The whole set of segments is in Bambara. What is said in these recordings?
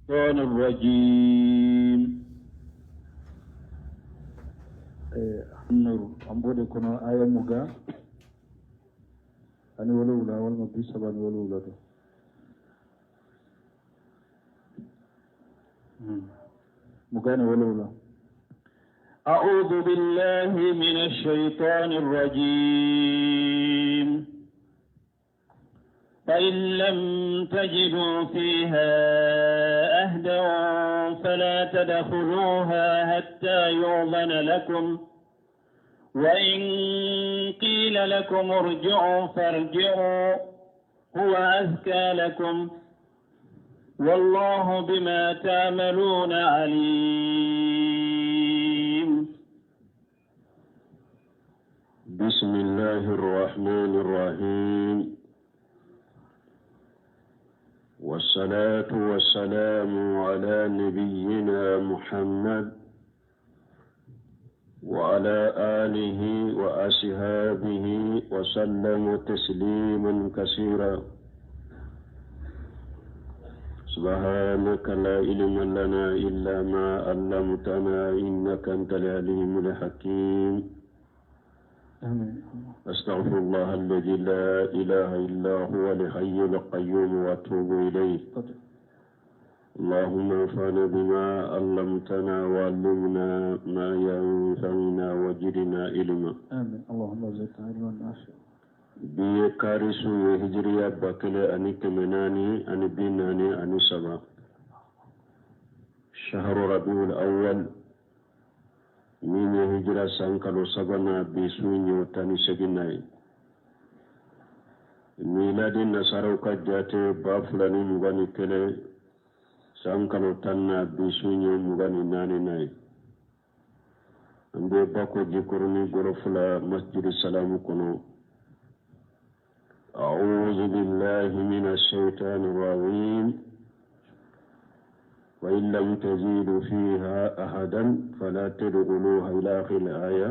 الشيطان الرجيم. Nuru an b'o de kɔnɔ, aya 27 walima 37 don. 27. أعوذ بالله من الشيطان الرجيم. فإن لم تجدوا فيها أهدا فلا تدخلوها حتى يؤذن لكم، وإن قيل لكم ارجعوا فارجعوا، هو أزكى لكم، والله بما تعملون عليم. بسم الله الرحمن الرحيم، والصلاة والسلام على نبينا محمد وعلى آله وأصحابه وسلم تسليما كثيرا. سبحانك لا علم لنا إلا ما علمتنا إنك أنت العليم الحكيم. آمين. أستغفر الله الذي لا إله إلا هو الحي القيوم وأتوب إليه. اللهم انفعنا بما علمتنا وعلمنا ما ينفعنا وزدنا علما. آمين، اللهم زدنا علما نافعا. Bi ye kari su ye, hijiriya 1443، شهر ربيع الأول min ye hijira san kalo sabanan, bi su ye o 18nan ye. Miladi nasaraw ka jate 2021 san kalo 10 na, bi su ye 24nan ye. An bɛ Bako Jikɔrɔni Gɔrɔfula Masjidi Salamu kɔnɔ. أعوذ بالله من الشيطان الرجيم. وإن لم تجدوا فيها أحدا فلا تدخلوها إلى آخر الآية.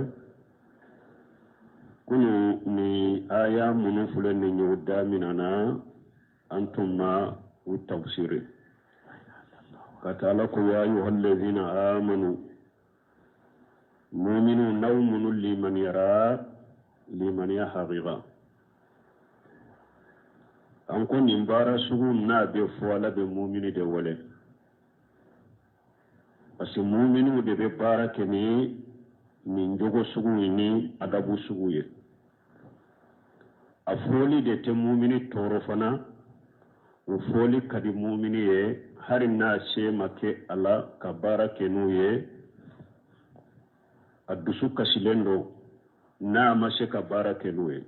Kunu ni aya minnu filɛ nin ye, o daminɛna, an tun ma u tafsiri ka taa. Ala ko: يا أيها الذين آمنوا, muminu n'aw minnu limaniyara limaniya haqiqa. An ko nin baara sugu n'a bɛ fɔ, Ala bɛ mumini de wele, parce que muminiw de bɛ baara kɛ ni nin jogo sugu ni adabu sugu ye. A fɔli de tɛ mumini tɔɔrɔ fana, o fɔli ka di mumini ye, hali n'a se ma kɛ a la ka baara kɛ n'u ye. A dusu kasilen don n'a ma se ka baara kɛ n'u ye.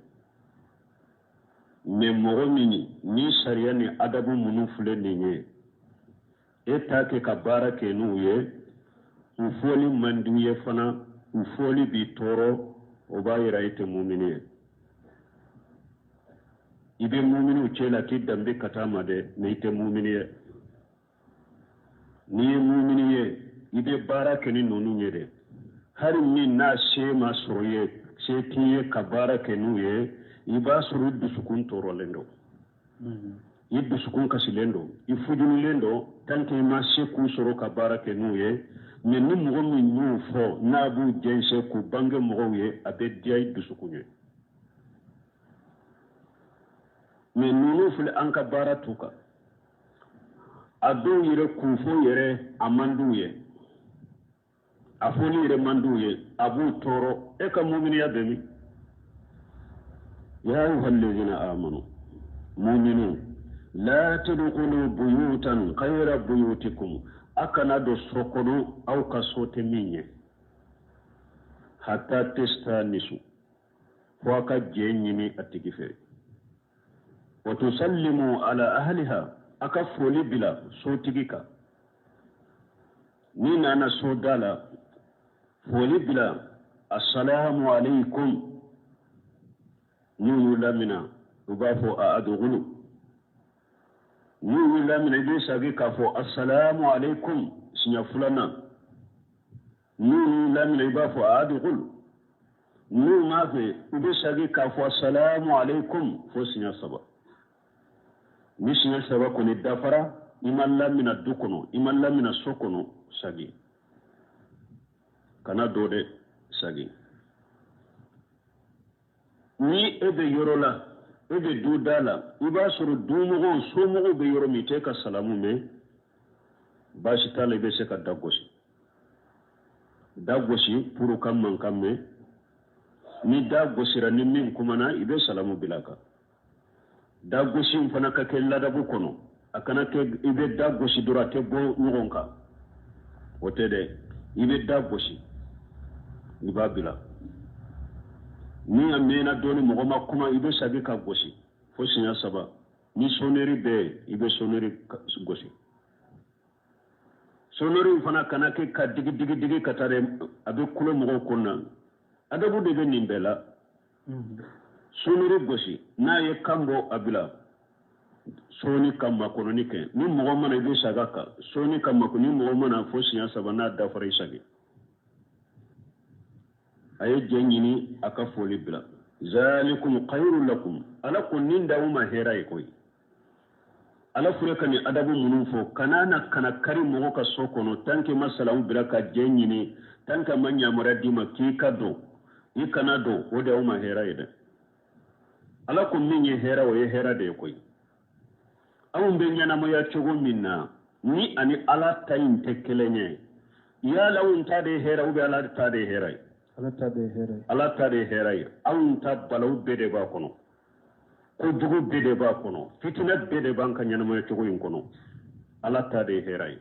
Mais mɔgɔ min ni sariya ni adabu minnu filɛ nin ye, e t'a kɛ ka baara kɛ n'u ye, u fɔli man di ye fana, u fɔli b'i tɔɔrɔ, o b'a yira e tɛ mumini ye. I bɛ muminiw cɛ la k'i danbe ka taa ma dɛ, mais i tɛ mumini ye. N'i ye mumini ye, i bɛ baara kɛ ni ninnu ye dɛ. Hali min n'a se ma sɔrɔ ye, se t'i ye ka baara kɛ n'u ye, i b'a sɔrɔ i dusukun tɔɔrɔlen don, i dusukun kasilen don, i fujunulen don, tant que i ma se k'u sɔrɔ ka baara kɛ n'u ye. Mais ni mɔgɔ min y'u fɔ, n'a b'u jɛnsɛn k'u bange mɔgɔw ye, a bɛ diya i dusukun ye. Mais ninnu filɛ, an ka baara t'u kan. A dɔw yɛrɛ k'u fɔ yɛrɛ, a man d'u ye, a fɔli yɛrɛ man d'u ye, a b'u tɔɔrɔ. E ka muminiya bɛ min? يا أيها الذين آمنوا, muminu, لا تدخلوا بيوتا غير بيوتكم, a kana don so kɔnɔ aw ka so tɛ min ye, حتى تستأنسوا, fo a ka jɛ ɲini a tigi fɛ, وتسلموا على أهلها, a ka foli bila sotigi kan. Ni nana so da la, foli bila: السلام عليكم. N'u y'u lamina, u b'a fɔ: a أدخل. N'u y'u lamina, i bɛ segin k'a fɔ: السلام عليكم, siɲɛ filanan. N'u y'u lamina, i b'a fɔ: a أدخل. N'u m'a fɛ, i bɛ segin k'a fɔ: السلام عليكم, fo siɲɛ saba. Ni siɲɛ saba kɔni dafara. I ma lamina du kɔnɔ, i ma lamina so kɔnɔ, sagi, kana don dɛ, sagi. Ni e bɛ yɔrɔ la, e bɛ du da la, i b'a sɔrɔ dumɔgɔw, somɔgɔw bɛ yɔrɔ min, t'e ka salamu mɛn, baasi t'a la, i bɛ se ka da gosi, da gosi pour ka mankan mɛn. Ni da gosira, ni min kumana, i bɛ salamu bila a kan. Da gosi in fana ka kɛ ladabu kɔnɔ, a kana kɛ i bɛ da gosi dɔrɔn, a tɛ bɔ ɲɔgɔn kan, o tɛ dɛ. I bɛ da gosi, i b'a bila. Ni a mɛnna dɔɔni, mɔgɔ ma kuma, i bɛ sagi ka gosi fo siɲɛ saba. Ni sonnerie bɛ yen, i bɛ sonnerie gosi. Sonnerie in fana kana kɛ ka digi digi digi ka taa dɛ, a bɛ kulo mɔgɔw kun na. Adabu de bɛ nin bɛɛ la. Sonnerie gosi, n'a ye kan bɔ, a bila sɔɔni ka makɔnɔni kɛ. Ni mɔgɔ mana, i bɛ saga kan sɔɔni ka makɔnɔ. Ni mɔgɔ mana fo siɲɛ saba, n'a dafara, i sagi. A ye jɛ ɲini, a ka foli bila. Zalikum khairu lakum. Ala ko nin d'aw ma hɛrɛ ye koyi. Ala filɛ ka nin adabu minnu fɔ, kana na kana kari mɔgɔ ka so kɔnɔ tant que ma salamu bila ka jɛ ɲini, tant que ma yamaruya d'i ma k'i ka don, i kana don. O de aw ma hɛrɛ ye dɛ. Ala ko min ye hɛrɛ, o ye hɛrɛ de ye koyi. Anw bɛ ɲɛnamaya cogo min na, ni ani Ala ta in tɛ kelen ye, yala anw ta de ye hɛrɛ ou bien Ala ta de ye hɛrɛ ye? Ala ta de ye hɛrɛ ye. Ala ta de ye hɛrɛ ye. Anw ta, balawu bɛɛ de b'a kɔnɔ, kojugu bɛɛ de b'a kɔnɔ, fitinɛ bɛɛ de b'an ka ɲɛnamaya cogo in kɔnɔ. Ala ta de ye hɛrɛ ye.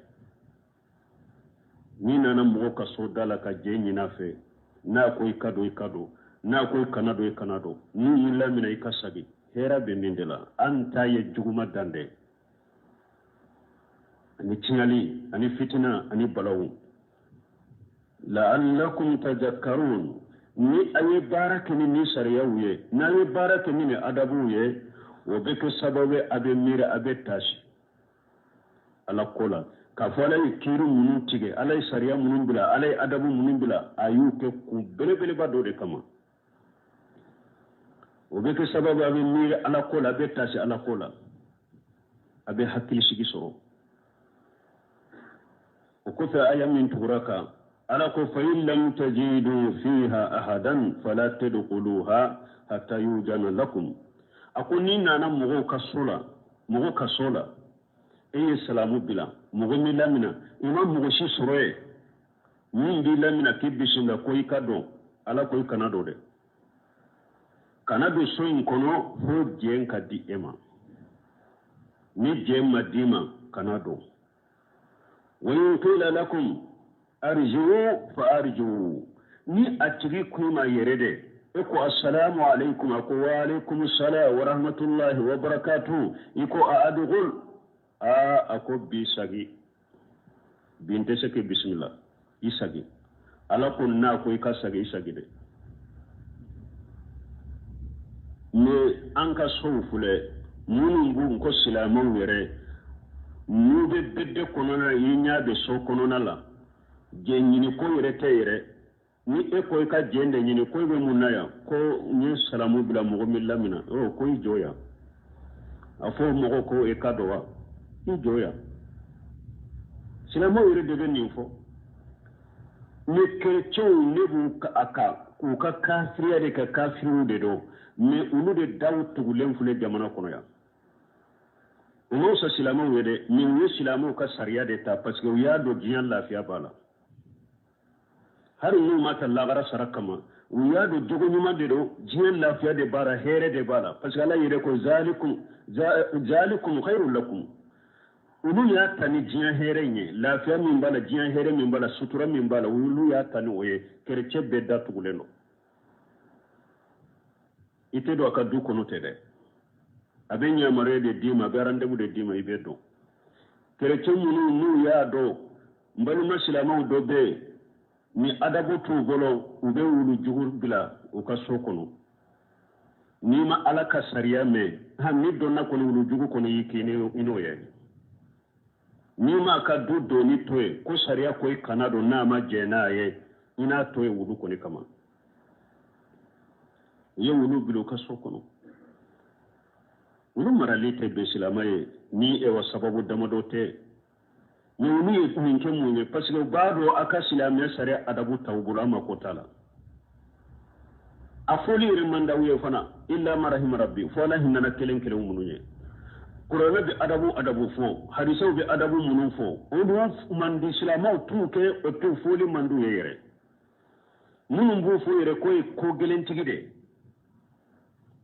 N'i nana mɔgɔ ka so da la ka jɛ ɲini a fɛ, n'a ko i ka don, i ka don. N'a ko i kana don, i kana don. N'u y'i laminɛ, i ka sagi. Hɛrɛ bɛ nin de la. An ta ye juguma dan dɛ, ani tiɲɛli, ani fitina, ani balawu. La'allakum tadhakkarun. Ni a ye baara kɛ ni nin sariyaw ye, n'a ye baara kɛ ni nin adabuw ye, o bɛ kɛ sababu ye a bɛ miiri, a bɛ taasi Ala ko la, k'a fɔ Ala ye kiiri minnu tigɛ, Ala ye sariya minnu bila, Ala ye adabu minnu bila, a y'u kɛ kun belebeleba dɔ de kama. O bɛ kɛ sababu a bɛ miiri Ala ko la, a bɛ taasi Ala ko la, a bɛ hakilisigi sɔrɔ. O kɔfɛ, aya min tugura kan, Ala ko: fa in lam tajidu fiha ahadan fala tadkhuluha hatta yujana lakum. A ko n'i nana mɔgɔw ka so la, mɔgɔ ka so la, e ye salamu bila, mɔgɔ min lamina, i ma mɔgɔ si sɔrɔ yen min b'i lamina k'i bisimila ko i ka don, Ala ko i kana don dɛ. Kana don so in kɔnɔ fo jɛn ka di e ma. Ni jɛn ma d'i ma, kana don. Wa in qila lakum arji'u fa arji'u. Ni a tigi ko i ma yɛrɛ dɛ, e ko assalamu alaikum, a ko wa alaikum salam wa rahmatullahi wa barakatuh, i ko a adkhul, a ko bi sagi, bi n tɛ se k'i bisimila, i sagi. Ala ko n'a ko i ka sagi, i sagi dɛ. Mais an ka sow filɛ, minnu b'u ko silamɛw yɛrɛ, n'u bɛ bɛɛ kɔnɔna la, i ɲɛ bɛ so kɔnɔna la, jɛ ɲini ko yɛrɛ tɛ yɛrɛ. Ni e ko i ka jɛn de ɲini, ko i bɛ mun na yan? Ko n ye salamu bila, mɔgɔ min lamina ɔ, ko i jɔ yan. A fɔ mɔgɔ ko e ka dɔn wa, i jɔ yan. Silamɛw yɛrɛ de bɛ nin fɔ. Ni kerecɛnw ne b'u a kan k'u ka kafiriya de kɛ, kafiriw de don, mais olu de daw tugulen filɛ jamana kɔnɔ yan. U ma fisa silamɛw ye dɛ, mais u ye silamɛw ka sariya de ta, parce que u y'a dɔn diɲɛ lafiya b'a la. Hali n'u ma ta lagara sara kama, u y'a dɔn jogo ɲuman de don, diɲɛ lafiya de b'a la, hɛrɛ de b'a la, parce que Ala yɛrɛ ko zalikum zalikum khairul lakum. Olu y'a ta ni diɲɛ hɛrɛ in ye, lafiya min b'a la, diɲɛ hɛrɛ min b'a la, sutura min b'a la, olu y'a ta ni o ye. Kerecɛ bɛɛ da tugulen don, i tɛ don a ka du kɔnɔ tɛ dɛ. A bɛ yamaruya de d'i ma, a bɛ rendez-vous de d'i ma, i bɛ don. Kerecɛ minnu n'u y'a dɔn, n balima silamɛw dɔ bɛ yen, ni adabu t'u bolo, u bɛ wulu jugu bila u ka so kɔnɔ. N'i ma Ala ka sariya mɛn, han, ni donna kɔni, wulu jugu kɔni y'i k'i i n'o ye. N'i m'a ka du donni to yen, ko sariya ko i kana don, n'a ma jɛn n'a ye, i n'a to yen wulu kɔni kama. U ye wulu bila u ka so kɔnɔ. Olu marali tɛ bɛn silama ye ni ewa sababu damadɔ tɛ. Mais olu ye nin kɛ mun ye? Parce que u b'a dɔn a ka silamɛya sariya adabu t'aw bolo, a mako t'a la. A fɔli yɛrɛ man d'aw ye fana, illa ma rahima rabbi, fo Ala hinɛna kelen kelen minnu ye. Kuranɛ bɛ adabu adabu fɔ, hadisaw bɛ adabu minnu fɔ, olu man di silamɛw t'u kɛ, o t'u fɔli man d'u ye yɛrɛ. Minnu b'u fɔ yɛrɛ k'o ye ko gɛlɛntigi de,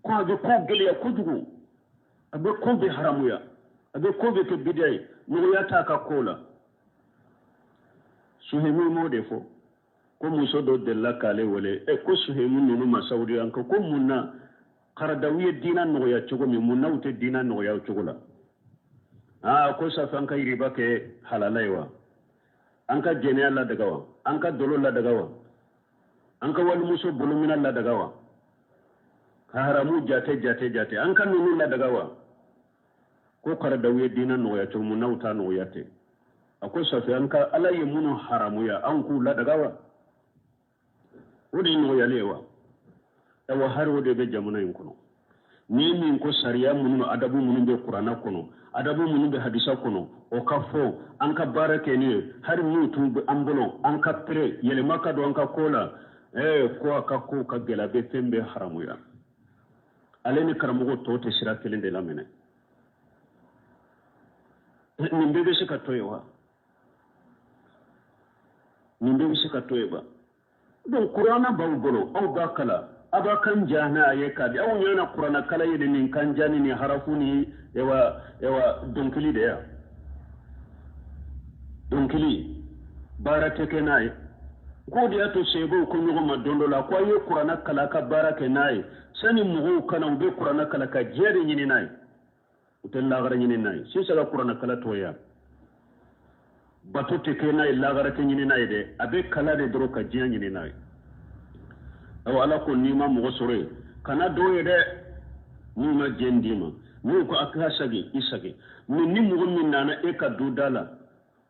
ko a bɛ ko gɛlɛya kojugu, a bɛ ko bɛ haramuya, a bɛ ko bɛ kɛ bidiya ye, nɔgɔya t'a ka ko la. Suhemu m'o de fɔ ko muso dɔ delila k'ale wele, ko Suhemu ninnu ma Sawudi an ko ko mun na Karadawi ye diina nɔgɔya cogo min, mun na u tɛ diina nɔgɔya o cogo la? Aa, ko safi an ka yiriba kɛ halala ye wa? An ka jɛnɛya ladaga wa? An ka dolo ladaga wa? An ka walimuso bolomina ladaga wa? Ka haramu jate jate jate, an ka ninnu ladaga wa? Ko Karadawi ye diina nɔgɔya cogo mun na u t'a nɔgɔya ten? A ko safi an ka Ala ye minnu haramuya, an k'u ladaga wa? O de ye nɔgɔyali ye wa? Ayiwa, hari o de bɛ jamana in kɔnɔ. Ni min ko sariya minnu, adabu minnu bɛ kuranna kɔnɔ, adabu minnu bɛ hadisa kɔnɔ, o ka fɔ an ka baara kɛ ni ye, hali n'u tun bɛ an bolo, an ka pere yɛlɛma ka don an ka ko la. Ko a ka kow ka gɛlɛ, a bɛ fɛn bɛɛ haramuya. Ale ni karamɔgɔ tɔw tɛ sira kelen de laminɛ. Nin bɛɛ bɛ se ka to yen wa? Nin bɛɛ bɛ se ka to yen wa? Donc kuranna b'aw bolo, aw b'a kalan, aw b'a kan ja n'a ye k'a di aw ɲɛna. Kuranna kalan ye de nin kan ja ni nin harafu ni ewa ewa dɔnkili de ya. Dɔnkili baara tɛ kɛ n'a ye. K'o de y'a to seebaw ko ɲɔgɔn ma don dɔ la ko a ye kuranna kalan ka baara kɛ n'a ye, sani mɔgɔw kana u bɛ kuranna kalan ka diɲɛ de ɲini n'a ye, u tɛ lagara ɲini n'a ye. Sisan ka kuranna kalan tɔ ya, bato tɛ kɛ n'a ye, lagara tɛ ɲini n'a ye dɛ, a bɛ kala de dɔrɔn ka diɲɛ ɲini n'a ye. Awa, Ala ko n'i ma mɔgɔ sɔrɔ yen, kana dɔw ye dɛ, n'u ma jɛn d'i ma, n'u ko a ka sagi, i sagi. Mais ni mɔgɔ min nana e ka du da la,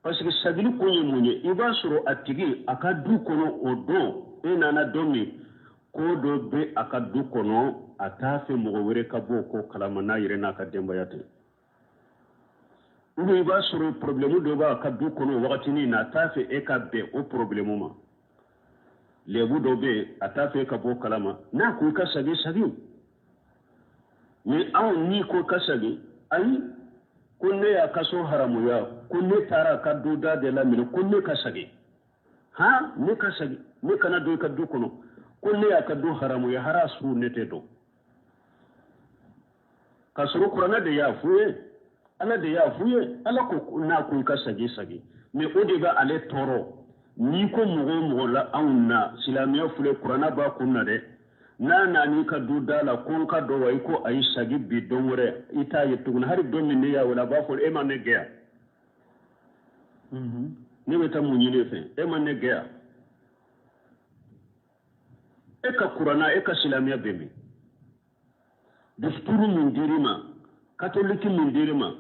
parce que sagili kun ye mun ye? I b'a sɔrɔ a tigi a ka du kɔnɔ, o don e nana don min, ko dɔ bɛ a ka du kɔnɔ, a t'a fɛ mɔgɔ wɛrɛ ka bɔ o ko kalama n'a yɛrɛ n'a ka denbaya tɛ. Ou bien i b'a sɔrɔ problème dɔ b'a ka du kɔnɔ o wagatinin na, a t'a fɛ e ka bɛn o problème ma. Lebu dɔ bɛ yen, a t'a fɛ e ka bɔ o kalama. N'a ko i ka sagi, sagi. Mais anw n'i ko ka sagi, ayi, ko ne y'a ka so haramuya, ko ne taara a ka du da de laminɛ, ko ne ka sagi, han, ne ka sagi, ne kana don i ka du kɔnɔ, ko ne y'a ka du haramuya, hara su ne tɛ dɔn. K'a sɔrɔ kuranɛ de y'a f'u ye, Ala de y'a f'u ye. Ala ko n'a ko i ka sagi, sagi. Mais o de bɛ ale tɔɔrɔ. N'i ko mɔgɔ o mɔgɔ la anw na silamɛya filɛ, kuranɛ b'a kun na dɛ, n'a nan'i ka du da la ko n ka dɔn wa, i ko ayi, sagi bi, don wɛrɛ i t'a ye tuguni. Hali don min ne y'a wele, a b'a fɔ e ma ne gɛn, ne bɛ taa mun ɲini e fɛ? E ma ne gɛn. E ka kuranna, e ka silamɛya bɛ min? Dusukuru min dir'i ma, katoliki min dir'i ma,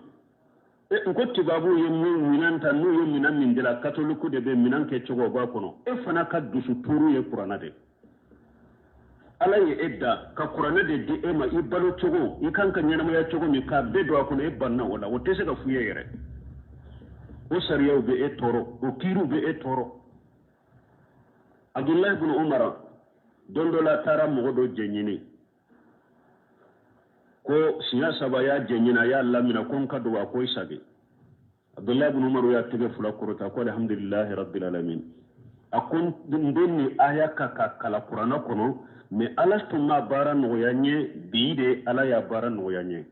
n ko tubabuw ye min minɛn ta, n'u ye minɛn min dila, katoliku de bɛ minɛn kɛ cogo b'a kɔnɔ. E fana ka dusuturu ye kuranna de. Ala ye e da ka kuranɛ de di e ma, i balo cogo, i kan ka ɲɛnamaya cogo min, k'a bɛɛ don a kɔnɔ, e banna o la. O tɛ se ka f'u ye yɛrɛ. O sariyaw bɛ e tɔɔrɔ, o kiiriw bɛ e tɔɔrɔ. Abudulayi bin Umar don dɔ la taara mɔgɔ dɔ jɛɲini, ko siɲɛ saba y'a jɛɲini, a y'a lamina ko n ka don, a ko i sagi. Abudulayi bin Umar y'a tɛgɛ fila kɔrɔta ko alhamdulilahi rabbil alamin. A ko n bɛ nin aya ka ka kala kuranɛ kɔnɔ, mais Ala tun ma baara nɔgɔya n ye, bi de Ala y'a baara nɔgɔya n ye.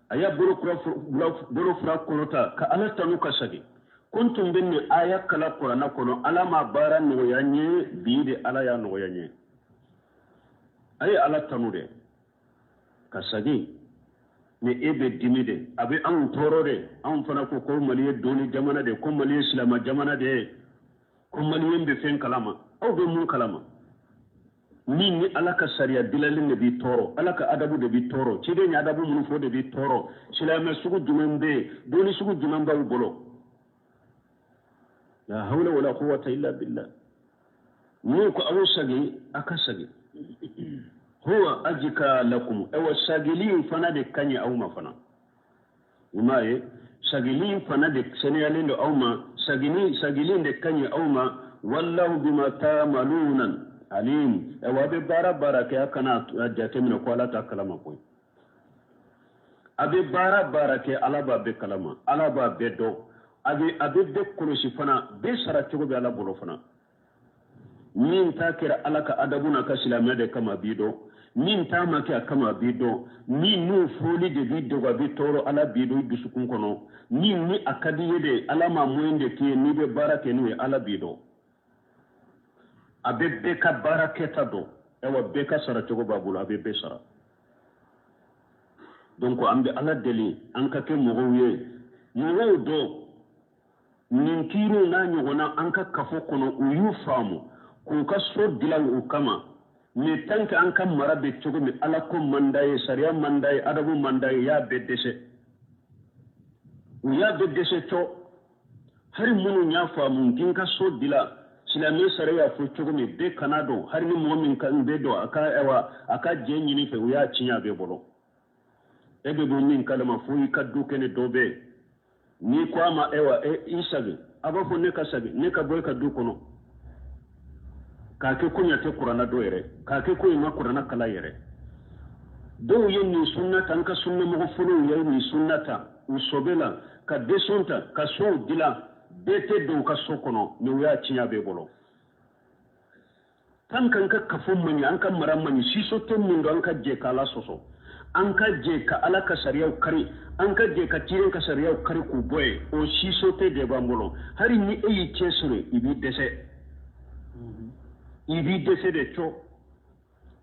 A y'a bolo fila kɔrɔta ka Ala tanu ka sagi, ko n tun bɛ nin aya kala kuranɛ kɔnɔ, Ala ma baara nɔgɔya n ye, bi de Ala y'a nɔgɔya n ye. A ye Ala tanu dɛ ka sagi. Ni e bɛ dimi de, a bɛ anw tɔɔrɔ de. Anw fana ko ko Mali ye dɔnni jamana de, ko Mali ye silama jamana de ye, ko maliyɛn bɛ fɛn kalama. Aw bɛ mun kalama? Min ni Ala ka sariya dilalen de b'i tɔɔrɔ, Ala ka adabu de b'i tɔɔrɔ, ciden ye adabu minnu fɔ de b'i tɔɔrɔ. Silamɛ sugu jumɛn bɛ yen? Dɔnni sugu jumɛn b'aw bolo? La hawla wala quwwata illa billah. N'u ko aw sagi, a ka sagi. Huwa azka lakum, awa sagili in fana de ka ɲi aw ma fana. I m'a ye, sagili in fana de seniyalen don aw ma, sagili in de ka ɲi aw ma. Wallahu bima ta'maluna alim. Awa a bɛ baara baara kɛ, a kana a jateminɛ ko Ala t'a kalama koyi. A bɛ baara baara kɛ, Ala b'a bɛɛ kalama, Ala b'a bɛɛ dɔn, a bɛ bɛɛ kɔlɔsi fana, bɛɛ sara cogo bɛ Ala bolo fana. Min ta kɛra Ala ka adabu n'a ka silamɛya de kama, a b'i dɔn. Min ta ma kɛ a kama, a b'i dɔn. Min n'o fɔli de b'i dogo, a b'i tɔɔrɔ, Ala b'i dɔn i dusukun kɔnɔ. Min ni a ka di i ye de, Ala ma moyen de k'i ye n'i bɛ baara kɛ n'o ye, Ala b'i dɔn. A bɛ bɛɛ ka baara kɛta dɔn. Ayiwa, bɛɛ ka sara cogo b'a bolo, a bɛ bɛɛ sara. Donc an bɛ Ala deli, an ka kɛ mɔgɔw ye, mɔgɔw dɔn nin kiiriw n'a ɲɔgɔnna an ka kafo kɔnɔ, u y'u faamu k'u ka so dilan u kama. Mais tant que an ka mara bɛ cogo min, Ala ko man d'a ye, sariya man d'a ye, adabu man d'a ye, y'a bɛɛ dɛsɛ, u y'a bɛɛ dɛsɛ cɔ. Hali minnu y'a faamu k'i ka so dilan silamɛ sariya fɔ cogo min, bɛɛ kana dɔn. Hali ni mɔgɔ min ka bɛ dɔn, a ka, ayiwa, a ka jɛ ɲini fɛ, u y'a tiɲɛ a bɛɛ bolo. E bɛ bɔ min kalama, fo i ka du kɛnɛ dɔ bɛ yen, n'i ko a ma, ayiwa, e i sagi, a b'a fɔ ne ka sagi, ne ka bɔ e ka du kɔnɔ, k'a kɛ ko ɲa tɛ kuranna dɔ yɛrɛ, k'a kɛ ko i ma kuranna kalan yɛrɛ. Dɔw ye nin sunna ta, an ka sunnamɔgɔ fɔlɔw ye nin sunna ta u sɔbɛ la, ka desɔn ta ka sow dilan, bɛɛ tɛ don u ka so kɔnɔ, mais u y'a tiɲɛ a bɛɛ bolo. Tant qu'an ka kafo man ɲi, an ka mara man ɲi, siso tɛ min don, an ka jɛ k'Ala sɔsɔ, an ka jɛ ka Ala ka sariyaw kari, an ka jɛ ka ciren ka sariyaw kari k'u bɔ yen, o siso tɛ de b'an bolo. Hali ni e y'i cɛ siri, i b'i dɛsɛ, i b'i dɛsɛ de cɔ.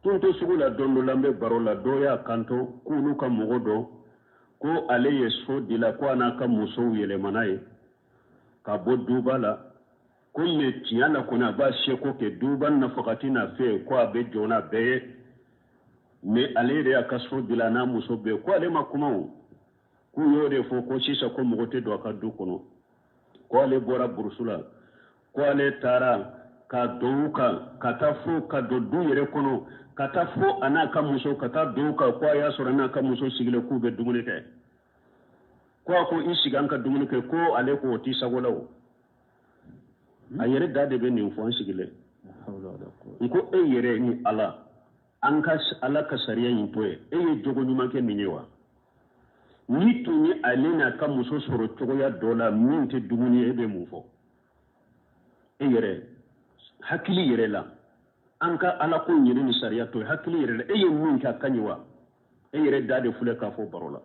Tun to sugu la, don dɔ la, an bɛ baro la, dɔ y'a kanto k'olu ka mɔgɔ dɔ ko ale ye so dila, ko a n'a ka musow yɛlɛmana ye ka bɔ duba la, ko mais tiɲɛ la kɔni, a b'a seko kɛ, duba nafakati n'a fɛ, ko a bɛ jɔ n'a bɛɛ ye, mais ale yɛrɛ y'a ka so dila n'a muso bɛɛ, ko ale ma kuma o, k'u y'o de fɔ ko sisan ko mɔgɔ tɛ don a ka du kɔnɔ, ko ale bɔra burusu la, ko ale taara ka don u kan, ka taa fo ka don du yɛrɛ kɔnɔ, ka taa fo a n'a ka muso, ka taa don u kan, ko a y'a sɔrɔ n'a ka muso sigilen, k'u bɛ dumuni kɛ, ko a ko i sigi an ka dumuni kɛ, ko ale ko o t'i sago la. O a yɛrɛ da de bɛ nin fɔ an sigilen. N ko e yɛrɛ ni Ala, an ka Ala ka sariya in to yen, e ye jogo ɲuman kɛ nin ye wa? Ni tun ye ale n'a ka muso sɔrɔ cogoya dɔ la min tɛ dumuni ye, e bɛ mun fɔ e yɛrɛ hakili yɛrɛ la? An ka Ala ko ɲini ni sariya to yen, hakili yɛrɛ la, e ye min kɛ, a ka ɲi wa? E yɛrɛ da de filɛ k'a fɔ baro la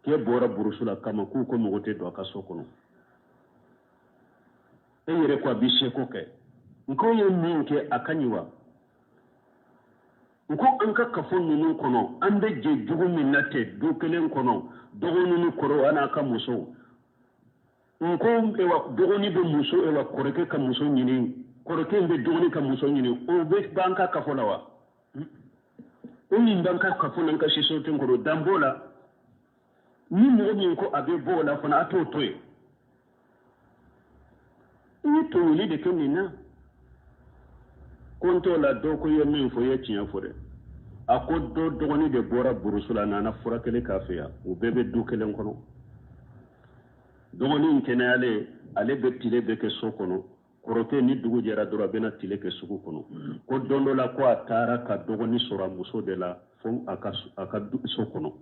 k'e bɔra burusu la kama k'u ko mɔgɔ tɛ don a ka so kɔnɔ. E yɛrɛ ko a bɛ seko kɛ, n ko ye min kɛ, a ka ɲi wa? N ko an ka kafo ninnu kɔnɔ, an bɛ jɛ jugu min na tɛ du kelen kɔnɔ, dɔgɔnin ni kɔrɔ a n'a ka musow. N ko ewa, dɔgɔnin bɛ muso, ewa, kɔrɔkɛ ka muso ɲini, kɔrɔkɛ bɛ dɔgɔnin ka muso ɲini, o bɛ b'an ka kafo la wa? O min b'an ka kafo n'an ka société kɔnɔ, dan b'o la. Ni mɔgɔ min ko a bɛ bɔ o la fana, a t'o to yen. I ye tɔɲɔli de kɛ nin na. Ko n t'o la, dɔ ko i ye min fɔ, i ye tiɲɛ fɔ dɛ. A ko dɔ dɔgɔnin de bɔra burusu la, a nana furakɛli k'a fɛ yan, u bɛɛ bɛ du kelen kɔnɔ. Dɔgɔnin in kɛnɛyalen, ale bɛ tile bɛɛ kɛ so kɔnɔ. Kɔrɔkɛ, ni dugu jɛra dɔrɔn, a bɛna tile kɛ sugu kɔnɔ. Ko don dɔ la, ko a taara ka dɔgɔnin sɔrɔ a muso de la fo a ka so kɔnɔ.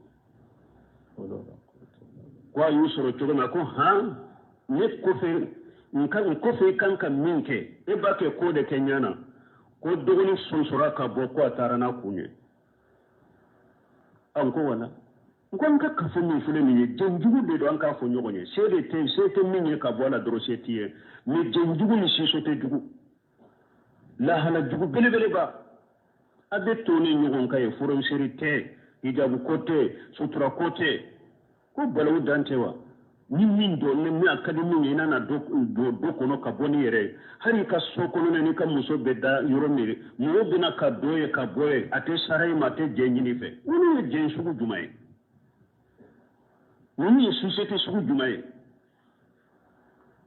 Ko a y'u sɔrɔ cogo min na, ko han, ne kɔfɛ, n ka n kɔfɛ, i kan ka min kɛ, e b'a kɛ k'o de kɛ ɲana. Ko dɔgɔnin sonsora ka bɔ, ko a taara n'a kun ye. A n ko wala, n ko an ka kafo min filɛ nin ye, jɛnjugu de don. An k'a fɔ ɲɔgɔn ye, se de tɛ, se tɛ min ye ka bɔ a la dɔrɔn, se t'i ye. Mais jɛnjugu ni siso tɛ jugu, lahala jugu belebeleba. A bɛ to ni ɲɔgɔn kan ye, furusiri tɛ, hijabu ko tɛ, sutura ko tɛ, ko balawu dan tɛ wa? Ni min dɔn ni min a ka di min ye, i nana don du kɔnɔ ka bɔ ni yɛrɛ ye, hali i ka so kɔnɔna, n'i ka muso bɛ da yɔrɔ min, mɔgɔw bɛna ka don ye ka bɔ ye, a tɛ sara i ma, a tɛ jɛ ɲini fɛ. Ninnu ye jɛ sugu jumɛn ye? Ninnu ye société sugu jumɛn ye?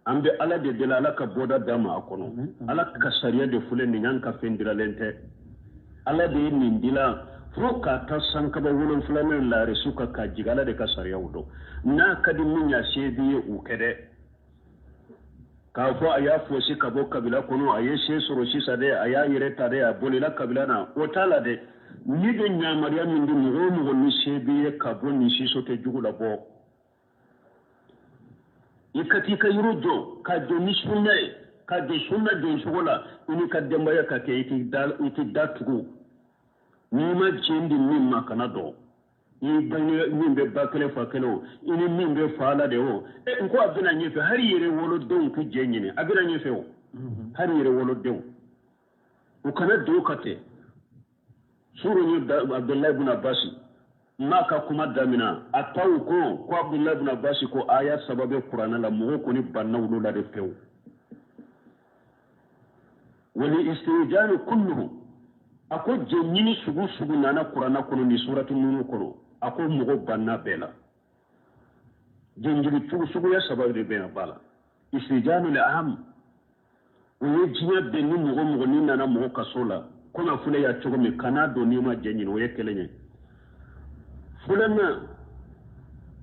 An bɛ Ala de deli, Ala ka bɔda d'a ma a kɔnɔ. Ala ka sariya de filɛ nin y'an ka fɛn diralen tɛ. Ala de ye nin dilan fo ka taa sankaba wolonfilanan laarisu kan ka jigin. Ala de ka sariyaw don. N'a ka di min ye, a se b'i ye, u kɛ dɛ. K'a fɔ a y'a fosi ka bɔ kabila kɔnɔ, a ye se sɔrɔ sisan dɛ, a y'a yɛrɛ ta dɛ, a bolila kabila na, o t'a la dɛ. N'i bɛ yamaruya min di mɔgɔ o mɔgɔ, ni se b'i ye ka bɔ nin siso tɛ jugu la, bɔ i ka t'i ka yɔrɔ jɔ, ka jɔ ni sunna ye, ka jɔ sunna jɔcogo la, i n'i ka denbaya ka kɛ. I t'i da tugu. N'i ma jɛn di min ma, kana dɔn i bange min bɛ ba kelen fa kelen o, i ni min bɛ fa la de o. E n ko a bɛna ɲɛfɛ, hali yɛrɛ wolodenw k'u jɛ ɲini, a bɛna ɲɛfɛ o. Hali yɛrɛ wolodenw, u kana don ka tɛ suru. Ye Abdullahi ibn Abbas n'a ka kuma damina, a taw ko Abdullahi ibn Abbas ko aya saba bɛ kuranɛ la, mɔgɔw kɔni banna olu la de pewu. Wali istijani kulluhu, a ko jɛɲini sugu sugu nana kuranɛ kɔnɔ ni surati ninnu kɔnɔ, a ko mɔgɔ banna bɛɛ la. Jɛnjigi suguya saba de bɛ yan ba la. Istijanu le aham, o ye diɲɛ bɛn ni mɔgɔ mɔgɔ ni nana mɔgɔ ka so la, komi a filɛ ya cogo min, kana don n'i ma jɛ ɲini, o ye kelen ye. Filanan,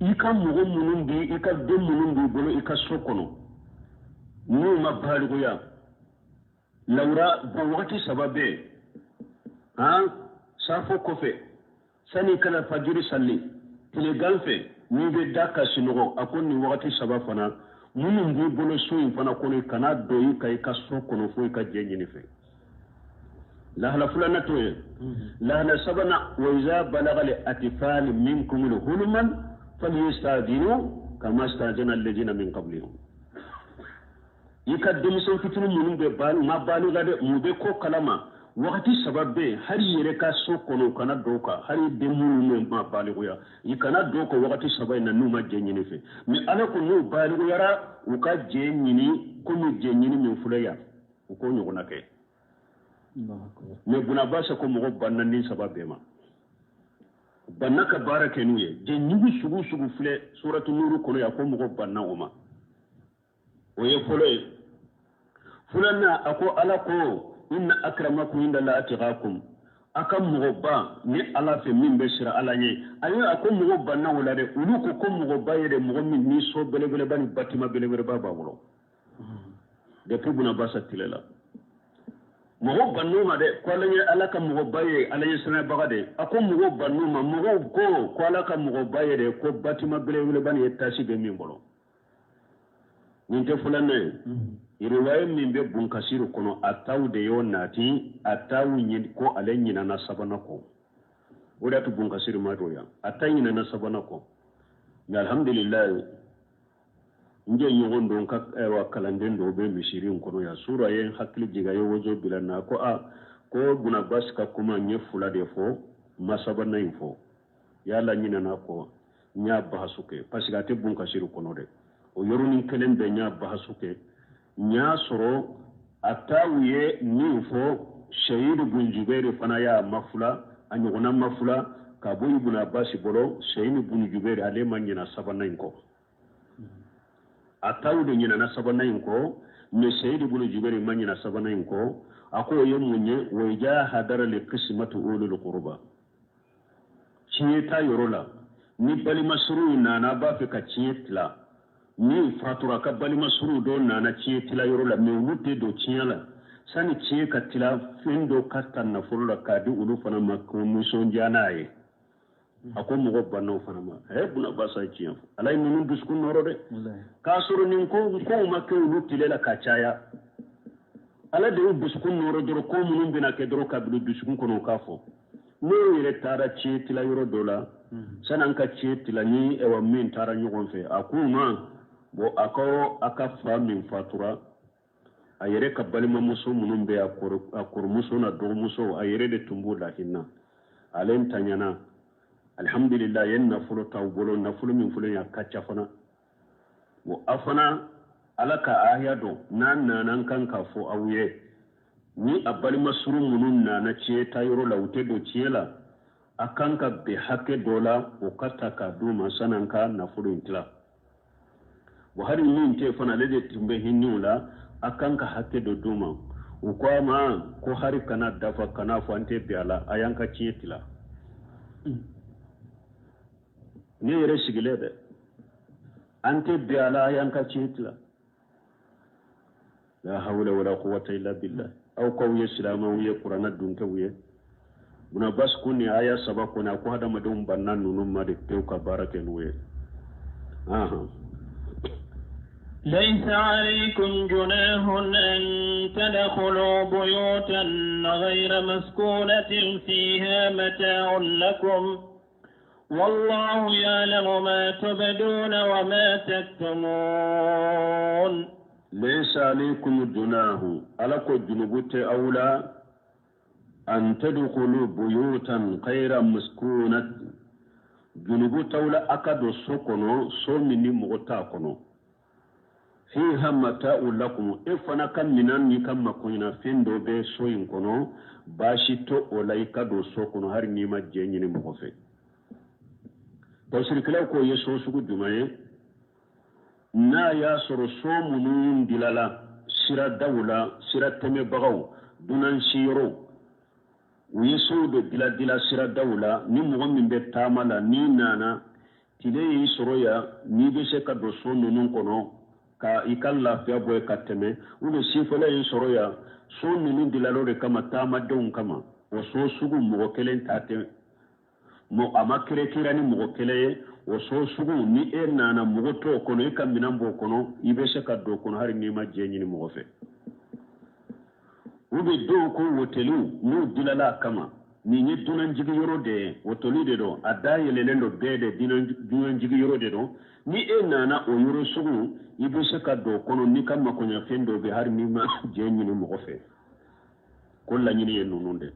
i ka mɔgɔ minnu bi, i ka den minnu b'i bolo i ka so kɔnɔ, n'u ma balikuya, lawura bɔn wagati saba bɛ yen han: safo kɔfɛ, sani kana fajiri sali, tilegan fɛ, n'i bɛ da ka sunɔgɔ. A ko nin wagati saba fana, minnu b'i bolo so in fana kɔnɔ, kana don i ka i ka so kɔnɔ fo i ka jɛ ɲini fɛ. Lahala filanan t'o ye. Lahala sabanan, wa iza balaga li atifali minkum huluman falyastadinu kama stadana alladhina min qablihim. I ka denmisɛn fitinin minnu bɛ ba ma baliga dɛ, mun bɛ ko kalama, wagati saba bɛ yen, hali i yɛrɛ ka so kɔnɔ, u kana don kan. Hali den minnu ma balikuya, i kana don kan wagati saba in na n'u ma jɛ ɲini fɛ. Mɛ Ala ko n'u balikuyara, u ka jɛ ɲini, komi jɛ ɲini min filɛ yan, u k'o ɲɔgɔnna kɛ. Mɛ Buna Abbas ko mɔgɔ banna ni saba bɛɛ ma, banna ka baara kɛ n'u ye. Jɛ ɲugu sugu sugu filɛ suratu nuru kɔnɔ yan, ko mɔgɔ banna o ma. O ye fɔlɔ ye. Filanan, a ko Ala ko inna akramakum inda la atqakum, a ka mɔgɔba ni Ala fɛ min bɛ siran Ala ɲɛ. Ayi, a ko mɔgɔ banna o la dɛ. Olu ko ko mɔgɔba ye dɛ, mɔgɔ min ni so belebeleba ni batima belebeleba b'a bolo. Depuis Buna Abbas tile la, mɔgɔ bann'o ma dɛ, ko Ala ye Ala ka mɔgɔba ye Ala ye sɛnɛbaga de. A ko mɔgɔ bann'o ma. Mɔgɔw ko Ala ka mɔgɔba ye dɛ, ko batima belebeleba ni étage bɛ min bolo. Nin tɛ filanan ye. Riwaya min bɛ Bunkasiru kɔnɔ, a taw de y'o nati. A taw ko ale ɲinana sabanan kɔ, o de y'a to Bunkasiru ma don yan. A ta ɲinana sabanan kɔ. Mɛ alhamdulilayi, n jɛ ɲɔgɔn don ka ayiwa kalanden dɔw bɛ misiri in kɔnɔ yan. Sura ye n hakili jigin, a ye wozo bila n na ko a ko Buna Abbas ka kuma, n ye fila de fɔ, n ma sabanan in fɔ. Yala ɲinana kɔ, n y'a bahasu kɛ parce que a tɛ Bunkasiru kɔnɔ dɛ. O yɔrɔnin kelen bɛɛ, n y'a bahasu kɛ, n y'a sɔrɔ a taw ye min fɔ, Seyidu bun Jubɛri fana y'a mafula, a ɲɔgɔnna mafula ka bɔ Ibn Abbas bolo. Seyidu bun Jubɛri, ale ma ɲina sabanan in kɔ. A taw de ɲinana sabanan in kɔ, mɛ Seyidu bun Jubɛri ma ɲina sabanan in kɔ. A ko o ye mun ye? Wa iza hadara li qismatu ulul qurba, tiɲɛ ta yɔrɔ la, ni balima suruw nana, b'a fɛ ka tiɲɛ tila, min fatura ka balima suruw dɔ nana tiɲɛ tila yɔrɔ la, mɛ olu tɛ don tiɲɛ la, sani tiɲɛ ka tila, fɛn dɔ ka ta nafolo la k'a di olu fana ma k'o nisɔndiya n'a ye. A ko mɔgɔ banna o fana ma. Ɛ, Buna Abbas ye tiɲɛ fɔ. Ala ye ninnu dusukun nɔrɔ dɛ, k'a sɔrɔ nin ko kow ma kɛ olu tile la ka caya. Ala de y'u dusukun nɔrɔ dɔrɔn, ko minnu bɛna kɛ dɔrɔn ka bila dusukun kɔnɔ, o k'a fɔ. N'o yɛrɛ taara tiɲɛ tila yɔrɔ dɔ la, sani an ka tiɲɛ tila ni ɛwà min taara ɲɔgɔn fɛ, a k'u ma bɔn, a ka a ka fa min fatura, a yɛrɛ ka balimamuso minnu bɛ, a kɔrɔmuso n'a dɔgɔmuso, a yɛrɛ de tun b'o lahinɛ. Ale ntanyana, alhamdulillah, a ye nafolo t'aw bolo, nafolo min filɛ nin ye, a ka ca fana. Bon, a fana Ala ka aya dɔn n'a nana, an kan k'a fɔ aw ye, ni a balima suru minnu nana tiɲɛ ta yɔrɔ la, u tɛ don tiɲɛ la, a kan ka bɛn hakɛ dɔ la, o ka ta k'a d'u ma sani an ka nafolo in tila. Wa hali min tɛ fana, ale de tun bɛ hinɛw la, a kan ka hakɛ dɔ d'u ma. U ko a ma ko hari kana dafa, kana fɔ an tɛ bɛn a la, a y'an ka tiɲɛ tila. Ne yɛrɛ sigilen dɛ, an tɛ bɛn a la, a y'an ka tiɲɛ tila. La hawla wala quwwata illa billah. Aw k'aw ye silamɛw ye, kuranna dunkɛw ye. Ibn Abbas ko nin aya saba kɔni, a ko hadamadenw banna ninnu ma de pewu ka baara kɛ n'u ye. ليس عليكم جناح أن تدخلوا بيوتا غير مسكونة فيها متاع لكم والله يعلم ما تبدون وما تكتمون. ليس عليكم جناح، ala ko junubu tɛ aw la، أن تدخلوا بيوتا غير مسكونة، junubu t'aw la a ka don so kɔnɔ, so min ni mɔgɔ t'a kɔnɔ. فيها متاع لكم, e fana ka minan n'i ka makoɲɛnafɛn dɔ bɛ so in kɔnɔ, baasi to o la i ka don so kɔnɔ hali n'i ma jɛ ɲini mɔgɔ fɛ. Tafsirikɛlaw k'o ye so sugu jumɛn ye? N'a y'a sɔrɔ so minnu dilala siradaw la, sira tɛmɛbagaw, dunan siyɔrɔw, u ye sow de dila dila siradaw la, ni mɔgɔ min bɛ taama la, n'i nana tile y'i sɔrɔ yan, n'i bɛ se ka don so ninnu kɔnɔ ka i ka lafiya bɔ yen ka tɛmɛ, ou bien sifɔla y'i sɔrɔ yan, so ninnu dilal'o de kama, taamadenw kama. O so sugu mɔgɔ kelen ta tɛ, a ma kɛrɛkɛrɛ ni mɔgɔ kelen ye. O so sugu, ni e nana mɔgɔ t'o kɔnɔ, e ka minɛn b'o kɔnɔ, i bɛ se ka don o kɔnɔ hali n'i ma jɛ ɲini mɔgɔ fɛ. U bɛ dɔw ko woteliw n'u dilala a kama, nin ye dunanjigi yɔrɔ de ye, woteli de don, a da yɛlɛlen don bɛɛ de, dunanjigi yɔrɔ de don. Ni e nana o yɔrɔ sugu, i bɛ se ka don o kɔnɔ n'i ka makoɲɛfɛn dɔ bɛ, hali n'i ma jɛ ɲini mɔgɔ fɛ. Ko laɲini ye ninnu de.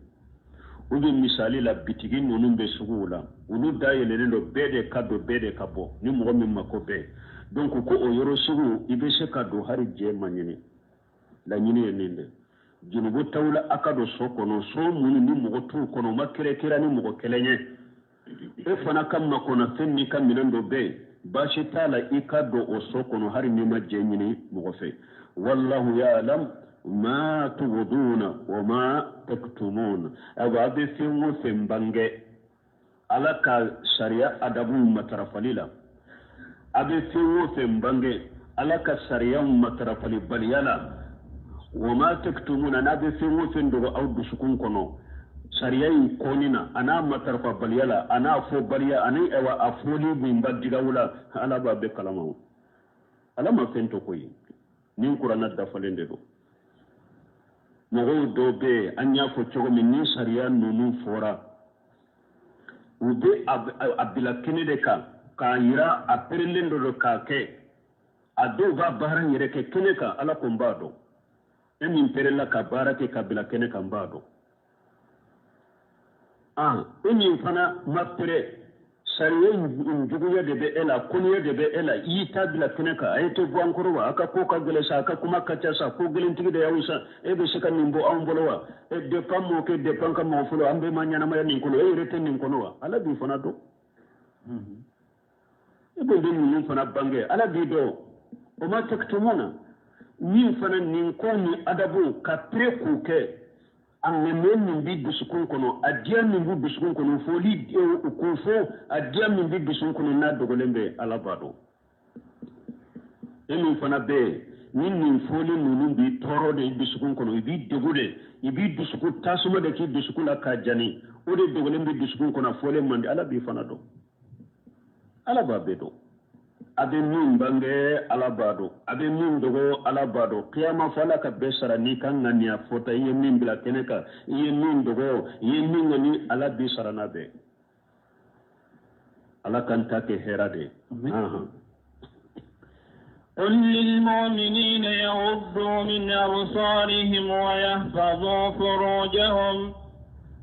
U bɛ misali la, bitigi ninnu bɛ suguw la, olu da yɛlɛlen don bɛɛ de ka don, bɛɛ de ka bɔ, ni mɔgɔ min mako bɛɛ. Donc ko o yɔrɔ sugu, i bɛ se ka don hali jɛ ma ɲini. Laɲini ye nin de. Junubu t'aw la a ka don so kɔnɔ, so minnu ni mɔgɔ t'u kɔnɔ, u ma kɛrɛkɛrɛ ni mɔgɔ kelen ye. E fana ka makɔnɔfɛn n'i ka minɛn dɔ bɛ yen, baasi t'a la i ka don o so kɔnɔ hali n'i ma jɛ ɲini mɔgɔ fɛ. والله يعلم ما تبدون وما تكتمون. Ayiwa, a bɛ fɛn o fɛn bange Ala ka sariya adabu matarafali la, a bɛ fɛn o fɛn bange Ala ka sariya matarafalibaliya la, وما تكتمون, n'a bɛ fɛn o fɛn dogo aw dusukun kɔnɔ sariya in kɔni na, a n'a matarafabaliya la, a n'a fɔbaliya, ani ayiwa a fɔli min ba digaw la, Ala b'a bɛɛ kalama. O Ala ma fɛn to koyi. Nin kuranna dafalen de don. Mɔgɔw dɔw bɛ yen, an y'a fɔ cogo min, ni sariya ninnu fɔra, u bɛ a bila kɛnɛ de kan k'a yira a perelen dɔ don k'a kɛ. A dɔw b'a baara yɛrɛ kɛ kɛnɛ kan. Ala ko n b'a dɔn, e min perela ka baara kɛ ka bila kɛnɛ kan, n b'a dɔn. E min fana ma pere, sariya in juguya de bɛ e la, kɔniya de bɛ e la, i y'i ta bila kɛnɛ kan. A ye tɛ bɔ an kɔrɔ wa? A ka ko ka gɛlɛn sa, a ka kuma ka ca sa, ko gɛlɛntigi de y'aw sa. E bɛ se ka nin bɔ anw bolo wa? E depuis an mɔkɛ, depuis an ka mɔgɔ fɔlɔ, an bɛɛ ma ɲɛnamaya nin kɔnɔ, e yɛrɛ tɛ nin kɔnɔ wa? Ala b'i fana dɔn. E bɛ ninnu fana bange, Ala b'i dɔn. وما تكتمون, min fana nin ko ni adabu ka pere k'u kɛ, a ŋaniya min b'i dusukun kɔnɔ, a diya min b'u dusukun kɔnɔ, foli k'o fɔ, a diya min b'i dusukun kɔnɔ n'a dogolen bɛ, Ala b'a dɔn. E min fana bɛ yen, ni nin fɔli ninnu b'i tɔɔrɔ de i dusukun kɔnɔ, i b'i degun de, i b'i dusukun tasuma de k'i dusukun la k'a jani, o de dogolen b'i dusukun kɔnɔ, a fɔlen man di, Ala b'i fana dɔn. Ala b'a bɛɛ dɔn. A bɛ min bange, Ala b'a dɔn. A bɛ min dogo, Ala b'a dɔn. Kiyama fɔ, Ala ka bɛɛ sara n'i ka ŋaniya fɔta. I ye min bila kɛnɛ kan, i ye min dogo, i ye min ŋani, Ala b'i sara n'a bɛɛ. Ala k'an ta kɛ hɛrɛ de ye. قل للمؤمنين يغضوا من أبصارهم ويحفظوا فروجهم